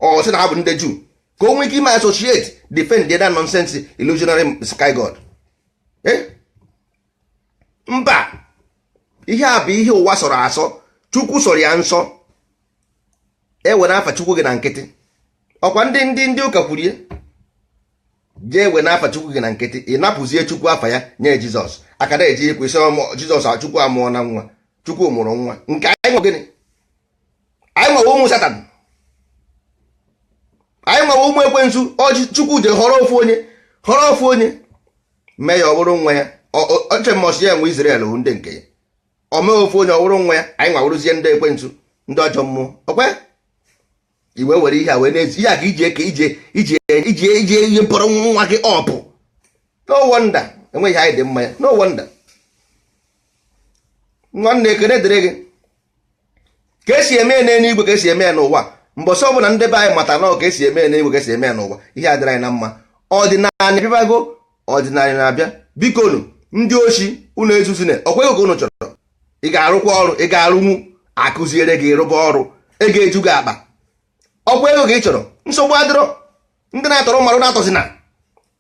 Ọ sị na ha bụ ndị Juu ka o nwee ike ime associate, defend that nonsense illusionary sky god. Eh? Mba, ihe a bụ ihe ụwa sọrọ asọ. Chukwu sọrọ ya nsọ. Ewere afa Chukwu gị na nkịtị. Ọkwa ndị ụka kwurie jee wee n'afa Chukwu gị na nkịtị. Ị napụzie Chukwu afa ya nye Jizọs aka na-eji ikwu isi Jizọs. Chukwu amụọ na nwa, Chukwu mụrụ nwa nke anyị nwe. Gịnị anyị nwewe? Ụmụ Satan anyị nwewe, ụmụ ekwensu. Ọjị Chukwu je họrọ ofu onye, họrọ ofu onye mee ya ọ bụrụ nwa ya. Oche mmọchị ya nwe Israel bụ ndị nke ya. O mee ofu onye ọ bụrụ nwa ya. Anyị nwawụrụzie ndị ekwensu, ndị ọjọọ mmụọ. Ọkwa iwe were ihe a wee na-ezi ihe a ka iji eke ije ije ije ije ihe mkpọrọ nwa gị ọpụ. No wonder enweghị anyị dị mma ya. No wonder. Nwanne, ekene dịrị gị. Ka esi eme ya n'eluigwe, ka esi eme ya n'ụwa. Mbọsị ọbụla ndị be anyị mata na ọ ka esi eme ya n'eluigwe, ka esi eme ya n'ụwa, ihe adịrị anyị na mma. Ọdịnala bịabago, ọdịnala na-abịa. Bikonu, ndị ochi unu ezuzine. Ọkwa ego ka unu chọrọ. Ị ga-arụkwa ọrụ, ị ga-arụnwu, akụziere gị rụba ọrụ, ego eju gị akpa. Ọkwa ego ka ị chọrọ, nsogbu adịrọ. Ndị na-atọrọ mmadụ na-atọzina.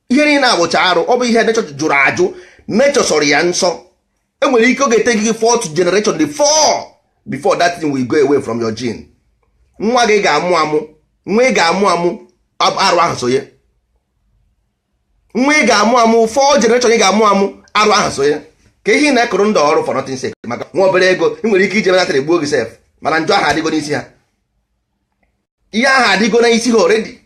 Ihe niile abụcha arụ. Ọ bụ ihe nature jụrụ ajụ. Nature sọrọ ya nsọ. Enwere ike ọ ga-etake gị fourth generation, the four, before that thing will go away from your gene. Nwa gị ga-amụ amụ, nwa ị ga-amụ amụ, arụ ahụ so ya. Nwa ị ga-amụ amụ, four generation ị ga-amụ amụ, arụ ahụ so ya. Ka ihe ị na-ekụrụ ndị ọrụ for nothing sake, maka nwa obere ego ị nwere ike ije natara egbuo gị sef. Mana njọ ahụ adịgo n'isi ha, ihe ahụ adịgo n'isi ha already,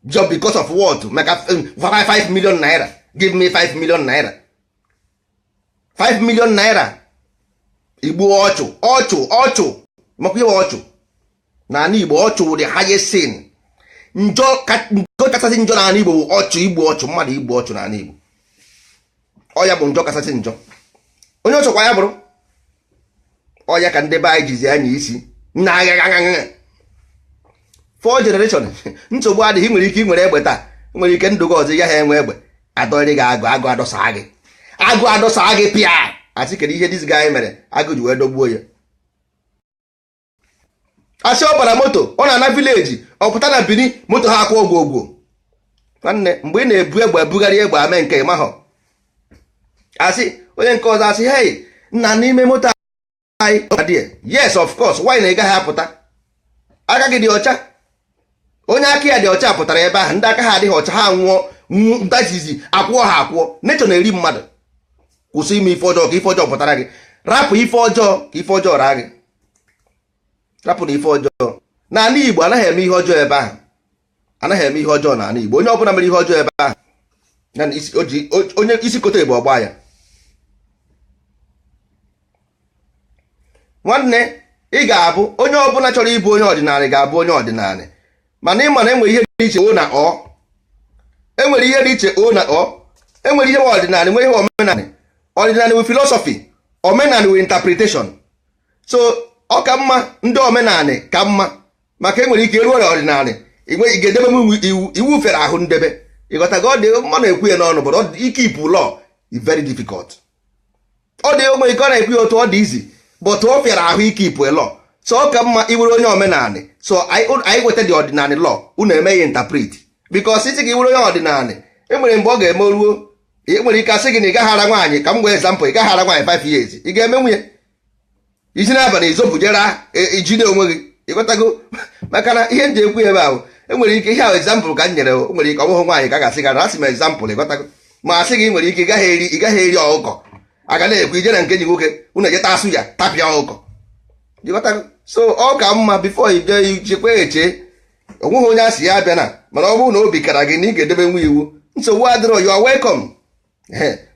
just because of what? Maka 5 million naira. Give me 5 million naira, 5 million naira, igbuo ọchụ, ọchụ, ọchụ. Makwa ihe ọchụ n'ala Igbo, ọchụ the highest sin. Njọ kachasị njọ n'ala Igbo bụ ọchụ, igbu ọchụ, mmadụ igbu ọchụ n'ala Igbo. Ọ ya bụ njọ kachasị njọ. Onye ọchọkwa ya bụrụ ọ ya ka ndị be anyị jizi anya isi na agha four generation. Nsogbu adịghị. Nwere ike ị nwere egbe taa, nwere ike ndụ gị ọzọ ya ha enwe egbe adọrị gị, agụ, agụ adọsa gị, agụ adọsa gị pịa. Asị kedu ihe this guy mere agụ ji wee dọgbuo ya? Asị ọ bara moto, ọ na-ana village, ọ pụta na Bini, moto ha akwụ ogwogwo. Nwanne, mgbe ị na-ebu egbe ebugharị egbe ame nke ịmahọ. Asị onye nke ọzọ asị, "Hey nna, n'ime moto anyị." Yes, of course. Why na ị gaghị apụta? Aka gị dị ọcha. Onye aka ya dị ọcha pụtara ebe ahụ. Ndị aka ha adịghị ọcha, ha nwụọ ntazizi, akwụọ ha akwụọ. Nature na-eri mmadụ. Kwụsị ime ife ọjọọ ka ife ọjọọ pụtara gị. Rapụ ife ọjọọ ka ife ọjọọ raa gị. Rapụ na ife ọjọọ. N'ala Igbo, anaghị eme ihe ọjọọ ebe ahụ, anaghị eme ihe ọjọọ n'ala Igbo. Onye ọbụla mere ihe ọjọọ ebe ahụ, ya na onye isi kote bụ ọgba ya. Nwanne, ị ga-abụ onye ọbụla chọrọ ịbụ onye ọdịnala, ga-abụ onye ọdịnala. Mana ị ma na enwere ihe dị iche o na ọ, enwere ihe dị iche o na ọ. Enwere ihe ọdịnala, nwere ihe omenala. Ọdịnala with philosophy, omenala with interpretation. So ọ ka mma ndị omenala ka mma, maka enwere ike eruo na ọdịnala ị ga-edebe m iwu, iwu fere ahụ ndebe. Ịghọtago? Ọ dị mma na-ekwu ya n'ọnụ, but ikeep law is very difficult. Ọ dị ụmụ ike ọ na-ekwu ya otu ọ dị easy, but ọ fịara ahụ ikeep law. So ọ ka mma iwere onye omenala. So anyị weta dị ọdịnala law, unu eme ya interpret, because isi ka iwere onye ọdịnala, enwere mgbe ọ ga-eme ruo, enwere ike asị gị na ị gaghị ara nwaanyị. Ka m gwee example, ị gaghị ara nwaanyị 5 years, ị ga-eme nwunye isi n'abalị izopụjere ijide onwe gị. Ịghọtago? Maka na ihe m ji ekwu ebe ahụ, enwere ike ihe ahụ example ka m nyere. O nwere ike ọ bụghị nwaanyị ka a ga-asị gị asị m example. Ịghọtago? Ma asị gị nwere ike ị gaghị eri ọkụkọ, aga na-ekwu ije na nke ji nwoke unu ejeta asụ ya tapịa ọkụkọ. Ịghọtago? So ọ ka mma before ije ichekwa eche. Onweghị onye asị ya abịa na, mana ọ bụrụ na obi kara gị na ị ga-edebe nwa iwu, nsogbu adịrọ, you are welcome.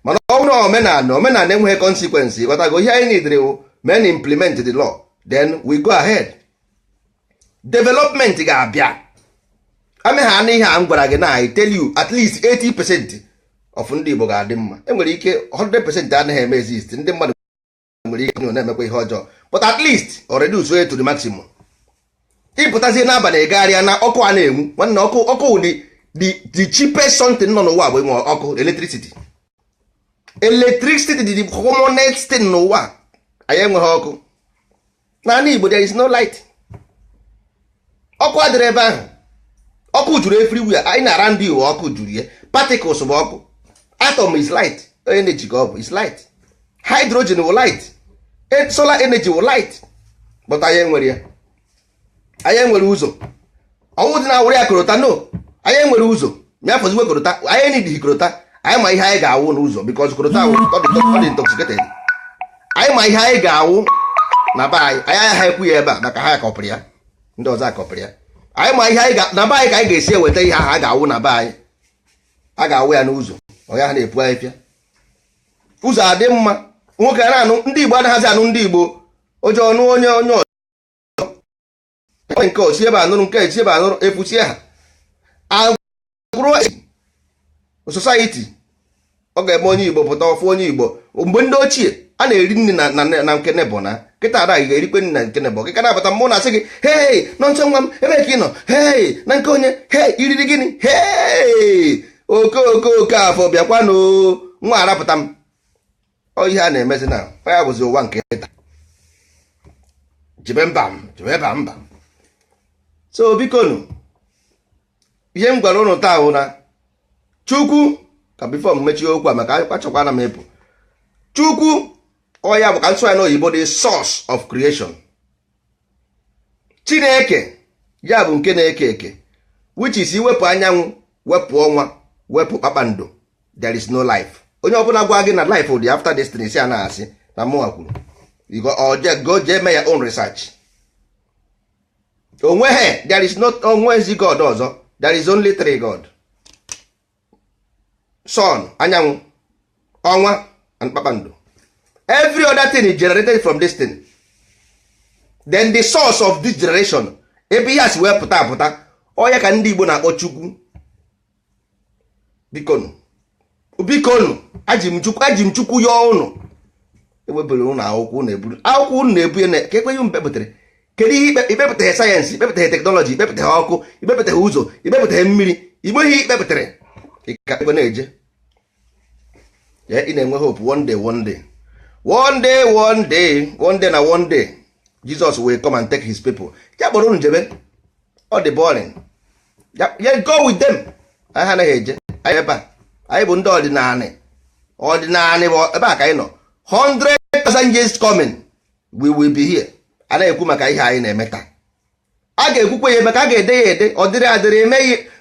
Mana ọ bụrụ na omenala, omenala enweghị consequence. Ịghọtago? Ihe anyị nidere wụ men implement the law, then we go ahead, development ga-abịa. Amegha na ihe a m gwara gị na I tell you, at least 80% of ndị Igbo ga-adị mma. Enwere ike 100% anaghị eme exist, ndị mmadụ nwere ike na-emekwa ihe ọjọọ, but at least or reduce to the maximum. Ịpụtazie n'abalị gagharịa na ọkụ a na-enwu, nwanne, ọkụ, ọkụ dị the cheapest something nọ n'ụwa bụ inwe ọkụ, electricity. Electricity dị the commonest thing n'ụwa. Anyị enweghị ọkụ n'ala Igbo. There is no light. Ọkụ adịrị ebe ahụ. Ọkụ juru everywhere anyị na-ara ndị ụwa. Ọkụ juru ya. Particles bụ ọkụ. Atom is light. Energy ka ọ bụ, is light. Hydrogen bụ light. Solar energy bụ light. But anyị enwere ya. Anyị enwere ụzọ ọnwụ dị na awụrụ ya korota. No, anyị enwere ụzọ ma afọzikwe korota. Anyị nidịghị korota. Anyị ma ihe anyị ga-awụ n'ụzọ, because korota ọ dị intoxicated. Anyị ma ihe anyị ga-awụ na be anyị. Anyị agaghị ekwu ya ebe a maka ha akọpụrụ ya, ndị ọzọ akọpụrụ ya. Anyị ma ihe anyị ga na be anyị ka anyị ga-esi eweta ihe ahụ a ga-awụ na be anyị. A ga-awụ ya n'ụzọ ọya ha na-epu ahịfịa. Ụzọ adị mma, nwoke a na-anụ. Ndị Igbo anaghịzi anụ ndị Igbo ụjọ ọnụ onye onye ọzọ nke osi ebe anụrụ nke esi ebe anụrụ efusie ha agụrụ society. Ọ ga-eme onye Igbo pụta ọfụ onye Igbo. Mgbe ndị ochie a na-eri nri na nke nebo na kịta ada ga-erikwe nri na nke nebo gị ka na-abata mmụ na-asị gị, "Hei, nọ nso nwa m, ebe ka ị nọ? Hei, na nke onye? Hei, iriri gịnị? Hei, oke oke oke afọ bịakwanụ nwa arapụta m." Ọ ihe a na-emezi na ọ ya bụzi ụwa nke taa. Jebe mba m, jebe mba mba. So bikonu, ihe m gwara ụnụ taa hụ na Chukwu ka before m mechie okwu a, maka achọkwana m ịpụ. Chukwu ọ ya bụ ka nsụ ya n'oyibo, the source of creation. Chineke ya bụ nke na-eke eke, which is iwepụ anyanwụ, wepụ ọnwa, wepụ kpakpando, there is no life. Onye ọbụla gwa gị na life dị after destiny, si a na-asị na mụnwa kwuru. Go jee mee ya own research. Onweghị, there is not, onwezi God ọzọ. There is only three God: sun, anyanwụ, ọnwa and kpakpando. Every other thing is generated from this thing. Then the source of this generation, ebe ihe a si wee pụta apụta, ọ ya ka ndị Igbo na-akpọ Chukwu. Bikonu, bikonu, aji m Chukwu, aji m Chukwu yọọ ụnụ. Ewebere ụnụ akwụkwọ ụnụ eburu, akwụkwọ ụnụ na-ebu ya ka ekwenye mkpepụtara. Kedu ihe ikpepụtaghị? Sayensị ikpepụtaghị, technology ikpepụtaghị, ọkụ ikpepụtaghị, ụzọ ikpepụtaghị, mmiri igbe ihe ikpepụtara ka ebe na-eje. Ị na-enwe hope, one day, one day, one day, one day, one day na one day, Jesus will come and take his people. Ya kpọrọ unu jebe. Ọ dị boring. Ya go with them. Anyị anaghị eje. Anyị ebe a, anyị bụ ndị ọdịnala. Ọdịnala bụ ebe a ka anyị nọ. 100,000 years coming, we will be here. A na-ekwu maka ihe anyị na-eme taa, a ga-ekwukwe ya eme ka a ga-ede ya ede. Ọ dịrị adịrị,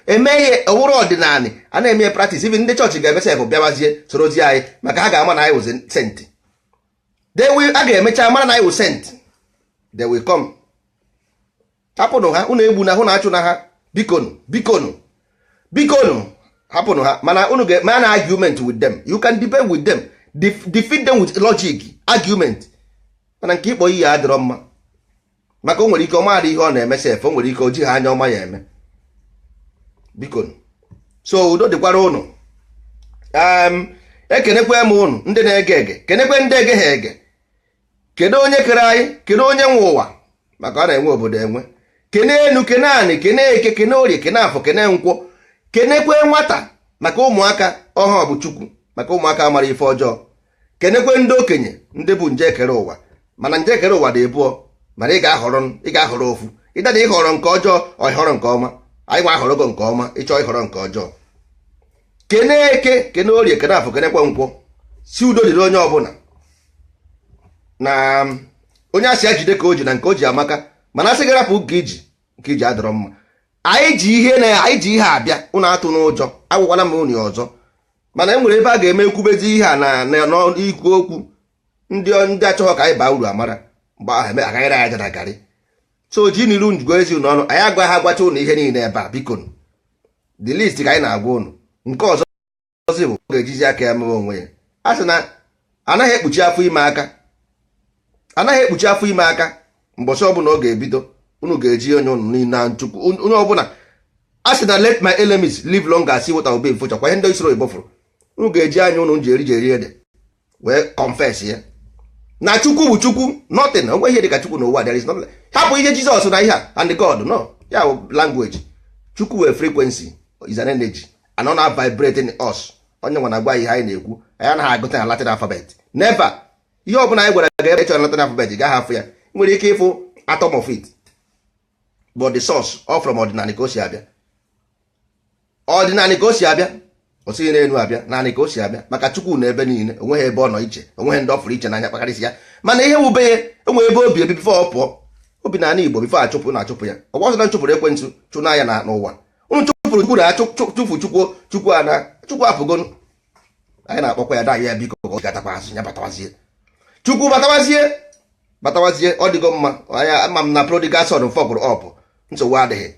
eme ihe ọwụrụ ọdịnala a na-eme ya practice. Even ndị chọọchị ga-emesa bụ bịabazie sorozie anyị, maka ha ga-ama na anyị wụzi saint. They will, a ga-emecha mara na anyị wụ saint. They will come. Hapụnụ ha, unu egbu na hụ na achụ na ha. Bikonu, bikonu, bikonu, hapụnụ ha. Mana unu ga ma na argument with them, you can debate with them, defeat them with logic argument. Mana nke ịkpọ iyi adịrọ mma, maka o nwere ike ọma ihe ọ na-eme sef, o nwere ike o jighị anya ọma ya eme. Biko, so udo dịkwara ụnụ. Ekenekwe m ụnụ ndị na-ege ege, kenekwe ndị ege ha ege. Kedu onye kere anyị? Kedu onye nwe ụwa? Maka ọ na-enwe obodo enwe. Kene enu, kene anị, kene eke, kene orie, kene afọ, kene nkwọ. Kenekwe nwata, maka ụmụaka ọha bụ Chukwu, maka ụmụaka mara ife ọjọọ. Kenekwe ndị okenye, ndị bụ nje ekere ụwa. Mana nje ekere ụwa dị ebụọ, mana ị ga-ahọrọ, ị ga-ahọrọ ofu. Ịda na ịhọrọ nke ọjọọ, ọ ịhọrọ nke ọma. Anyị nwa ahọrọgo nke ọma, ịchọ ịhọrọ nke ọjọọ. Kene eke, kene orie, kene afọ, kenekwe nkwọ. Si udo dịrị onye ọbụla. Na onye asị ya jide ka o ji na nke o ji amaka, mana asị gị rapụ nke iji, nke iji adọrọ mma. Anyị ji ihe na anyị ji ihe abịa. Ụnụ atụ n'ụjọ, agwụkwana m unu ọzọ. Mana e nwere ebe a ga-eme ekwubezi ihe a na n'ikwu okwu. Ndị achọghọ ka anyị baa uru amara mgbe ahụ eme agaghịrị anyị aja na garị. So ji n'iru njikọ ezi unu ọnụ. Anyị agwa ha agwacha ụnụ ihe niile ebe a. Biko, the list ka anyị na-agwa ụnụ. Nke ọzọ bụ ọ ga-ejizi aka ya mewe onwe ya. A sị na anaghị ekpuchi afọ ime aka, anaghị ekpuchi afọ ime aka. Mbọchị ọbụla ọ ga-ebido, unu ga-eji onye unu niile na nchukwu. Onye ọbụla a sị na let my enemies live longer, see what I will be in future. Kwa ihe ndị isoro oyibo fụrụ, unu ga-eji anya unu ji eri ede wee confess ya na Chukwu bụ Chukwu. Nothing, onwe ihe dị ka Chukwu n'ụwa. There is nothing. Hapụ ihe Jizọs na ihe a and God, no, ya bụ language. Chukwu wee frequency, is an energy and ọ na vibrating us. Onye nwa na-agwa ihe anyị na-ekwu, anyị anaghị agụta na Latin alphabet, never. Ihe ọbụla anyị gwara gị ebe ịchọrọ Latin alphabet, gaghị afụ ya. Nwere ike ịfụ atom of it, but the source all from ọdịnala ka o si abịa. Ọdịnala ka o si abịa. O sighi n'elu abịa, naanị ka o si abịa, maka Chukwu na ebe niile. Onweghị ebe ọ nọ iche, onweghị ndị ọ fụrụ iche n'anya kpakarịsị ya. Mana ihe wube ya, enwe ebe obi ebi before ọ pụọ. Obi na ala Igbo before achụpụ na achụpụ ya. Ọgwa ọzọ na nchụpụrụ ekwentị chụna ya na n'ụwa. Unu chụpụrụ Chukwu na chụfu Chukwu. Chukwu ana Chukwu apụgo. Anyị na-akpọkwa ya da ya, biko, ka ọ gatakwa azụ ya, batawazie. Chukwu batawazie, batawazie. Ọ dịgo mma. Anyị ama m na prodigal son fọpụrụ ọpụ. Nsogbu adịghị.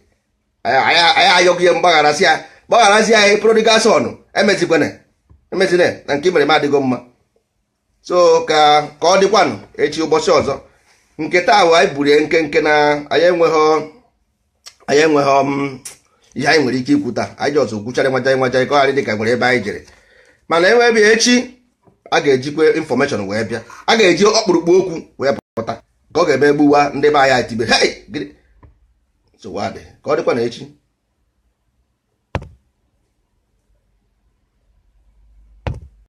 Anyị ayọghị ya mgbaghara, sị ya gbagharazie anyị. Prodigal son, emezikwana, emezine na nke mere m adịgo mma. So ka ọ dịkwanụ echi, ụbọchị ọzọ. Nke taa bụ anyị buru nkenke na anyị enweghị ihe anyị nwere ike ikwu taa. Anyị ji ọzọ kwuchara nwaja nwaja ka ọ ghara dị ka nwere ebe anyị jere. Mana enwe ebe echi a ga-ejikwa information wee bịa, a ga-eji ọkpụrụkpụ okwu wee pụta ka ọ ga-eme egbuwa ndị be anyị atibe. Hey, nsogbu adịghị. Ka ọ dịkwa na echi.